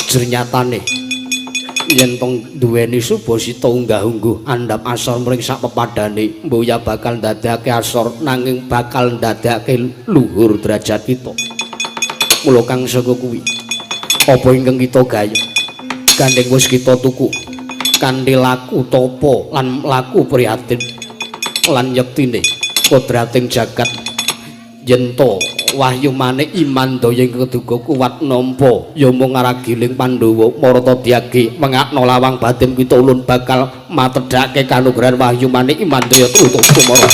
Jernyatane yen tong duweni subasita unggah-ungguh andhap asor mring sak pepadane, mboya bakal ndadekake asor nanging bakal ndadekake luhur derajat kita. Mula kang saka kuwi apa ingkang kita gayuh gandeng wis kita tuku kanthi laku tapa lan laku prihatin lan yektine kodrating jagat yen to wahyu manik iman daya ing keduga kuat nampa ya mung ngaragiling Pandhawa marata dyagi mengakna lawang batin kita ulun bakal matedhake kanugrahan wahyu manik iman daya tutup kumara.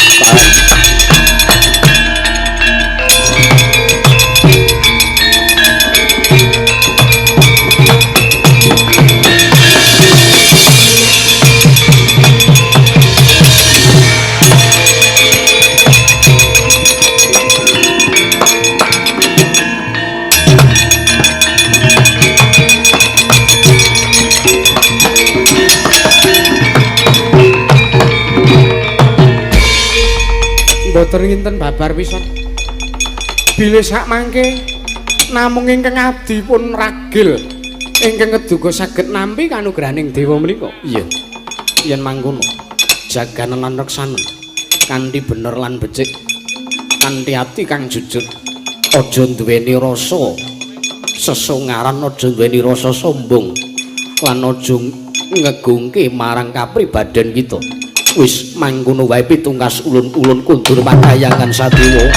Mboten nginten babar pisan. Bilih sak mangke namung ingkang abdi pun ragil ingkang keduga saged nampi kanugrahaning dewa menika. Iya. Yen mangkono jaganen lan reksanen kanthi bener lan becik, kanthi ati kang jujur, aja duweni rasa sesongaran, aja duweni rasa sombong lan aja ngegungke marang kapribaden kita. Wis mangkono wae pitungkas ulun-ulun kundur pakayangan Sadewa.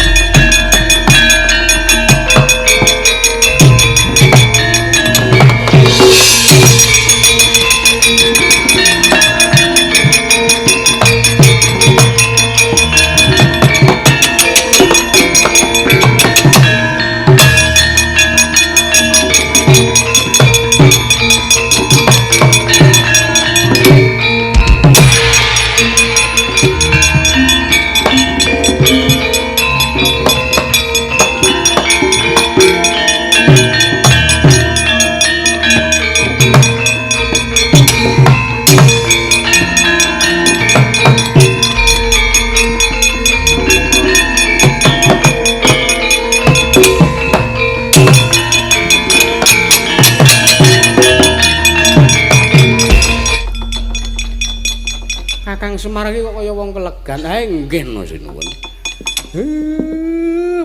Kakang Semar iki kok kaya wong kelegan. Ha nggih no sinuwun.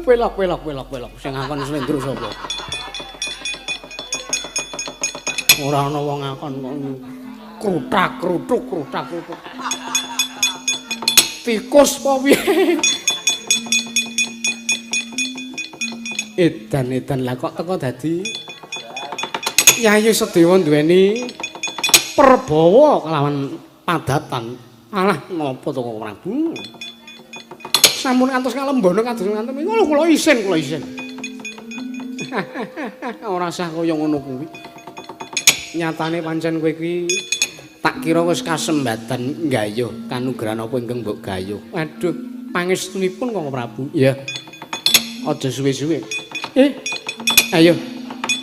Pelok pelok pelok pelok sing ngakon slendro sapa? Ora ana wong ngakon kok kruthak kruthuk kruthak kruthuk. Tikus apa piye? Edan-edan lah kok teko dadi Yayi Sedewa duweni perbawa kelawan padatan. Alah napa to kok Prabu? Sampun ngantos ngalembana kados nganten niku lho kula isin, kula isin. Ora sah kaya ngono kuwi. Nyatane pancen kowe iki tak kira wis kasembatan nggayuh kanugrahan apa ingkang mbok gayuh. Waduh, pangestunipun Kang Prabu. Iya. Aja suwe-suwe. Ayo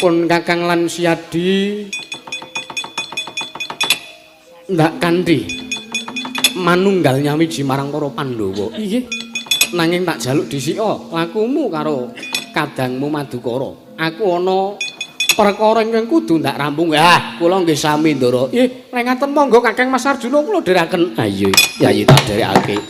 pun Kakang lan Siadi ndak kanthi manunggal nyawiji marang para Pandhawa. Inggih. Nanging tak jaluk dhisika lakumu karo kadangmu Madukara. Aku ana perkara ingkang kudu ndak rampung. Ah, kula nggih sami Ndara. Nggih, nek ngaten monggo Kakang Mas Arjuna kula dherekaken. Ayo, Yayi tak dherekake.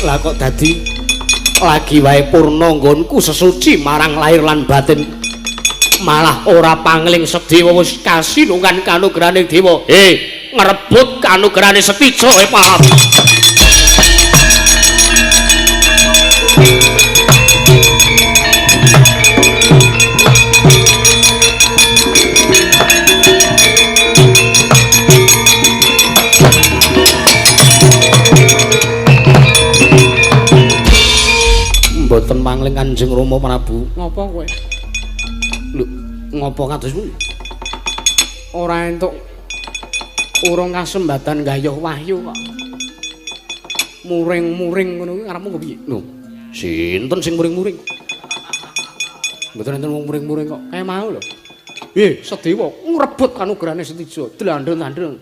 Lah kok dadi lagi wae purna nggonku sesuci marang lahir lan batin, malah ora pangling Sedewa wis kasinungan kanugrahaning dewa. Ngrebut kanugrahane Setija paham. Mboten mangling Kanjeng Rama Prabu. Ngopo kowe? Lho, ngopo kados kuwi? Ora entuk urung kasembatan gayuh wahyu kok. Muring-muring ngono kuwi karepmu kepiye? Lho, sinten sing muring-muring? Mboten enten wong muring-muring kok. Kae mau lho. Sedewa ngrebut kanugrahane Setija, dlandheng-dlandheng.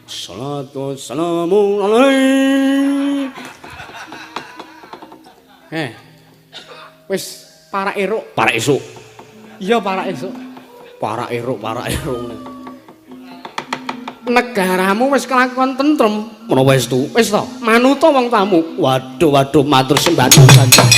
Salatu wassalamu alaihi. Wis para eruk, para esuk. Iya, para esuk. Para eruk, para eruk. Negaramu wis kelakon tentrem. Menawa estu? Wis to, manuta wong tamu. Waduh, waduh, matur sembah nuwun sanjang.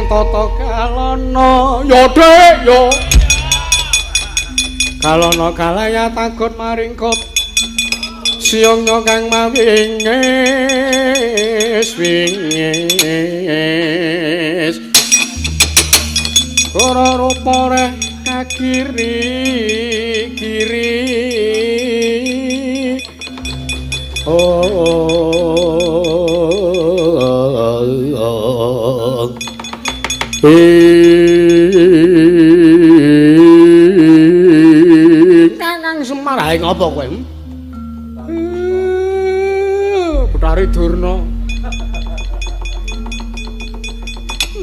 Tata kalana ya Dik ya kalana kalaya takut maring kop siyongnya kang mawingis wingis ora rupa reh kakiri kiri oh. Kakang Semar ae ngopo kowe? Bathari Durna.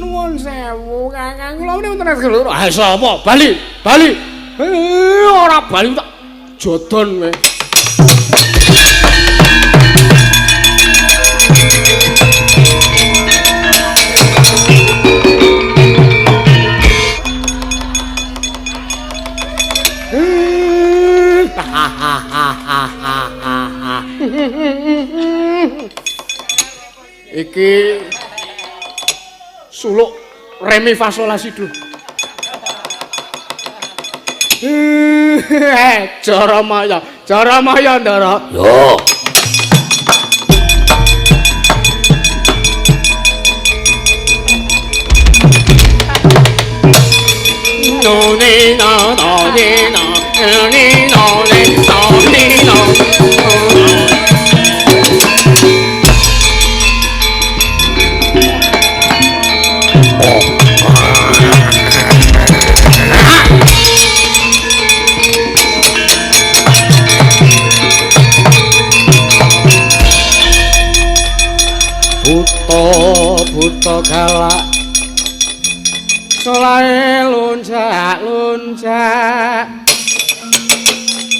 Nuwun sewu Kakang, kula wonten loro. Ah sapa? Bali, bali. Ora bali tak jodon kowe. Iki suluk remi fasolasi du. Jaramaya, Jaramaya Ndara. Yo. No ni no no ni no ni no ni no ni no. Buta buta galak solahe lunjak lunjak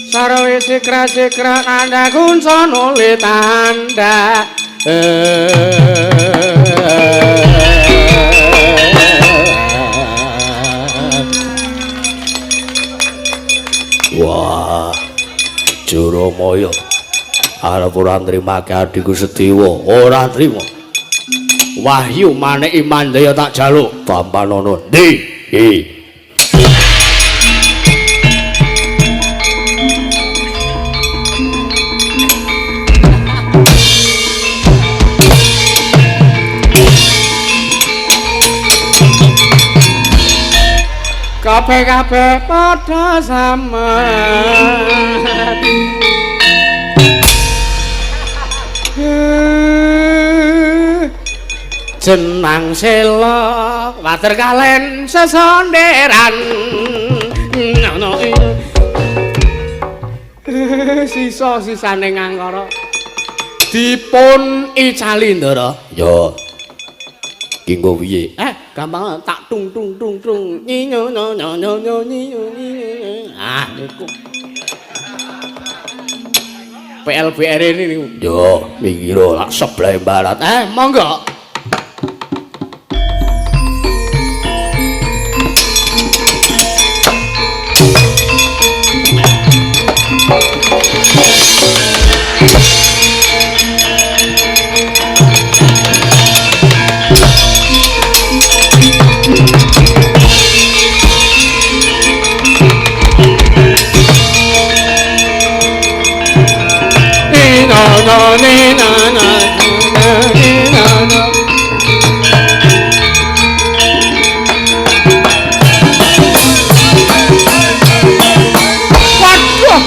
sarwe sikra sikra tanda kuncono le tanda. Wah, Jaramaya arep ora nrimake adhiku Sediwa, ora trima. Wahyu maneki Mandaya tak jaluk tampanono ndi? Hi. Kabeh-kabeh padha samet. Jenang sela water kalen sesonderan. Ngono sisa-sisane ngangkara dipun icali Ndara. Ya. Ki nggo piye? Gampang tak tung tung tung tung. Nyo nyo nyo nyo nyo nyo. Ah, niku. PLBR ini niku. Yo, minggiro lak sebelah barat. Monggo. No ni na na ni na na. Waduh.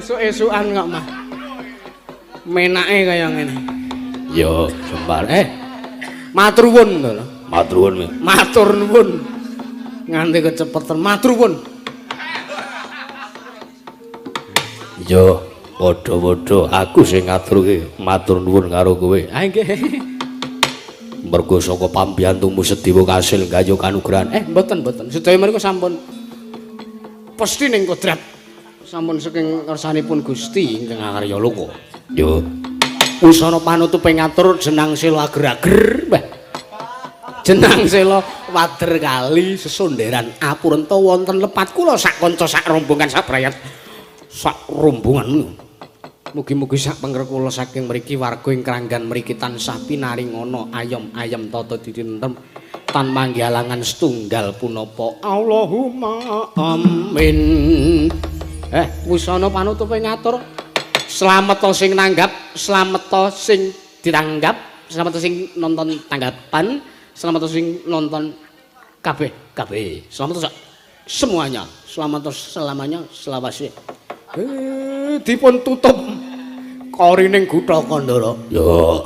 Esuk-esukan kok mah. Menake kaya ngene. Ya, Sembar. Matur nuwun to. Matur nuwun. Matur nuwun. Nganti kecepetan matur nuwun. Ya, padha-padha aku sing ngaturke matur nuwun karo kowe. Ah nggih. Mergo saka pambiyantumu Sediwa kasil gayuh kanugrahan. Mboten mboten. Sedaya mriku sampun pesti ning kodrat. Sampun saking kersanipun Gusti ingkang Arya Loka. Yo. Wis ana panutupe ngatur jenang sela ager-ager. Mbah. Jenang sela wader kali sesonderan apurenta wonten lepat kula sak kanca sak rombongan sak brayat sak rombongan. Mugi-mugi sak pengker kula saking mriki warga ing Kranggan mriki tansah pinaringana ayem-ayem tata ditintem tan manggi alangan setunggal punapa. Allahumma amin. Wis ana panutupe ngatur. Slameta sing nanggap, slameta sing ditanggap, slameta sing nonton tanggapan, slameta sing nonton kabeh kabeh. Slameta semuanya, slameta selamanya, selawase. Dipun tutup korining gutha Kandara. Ya.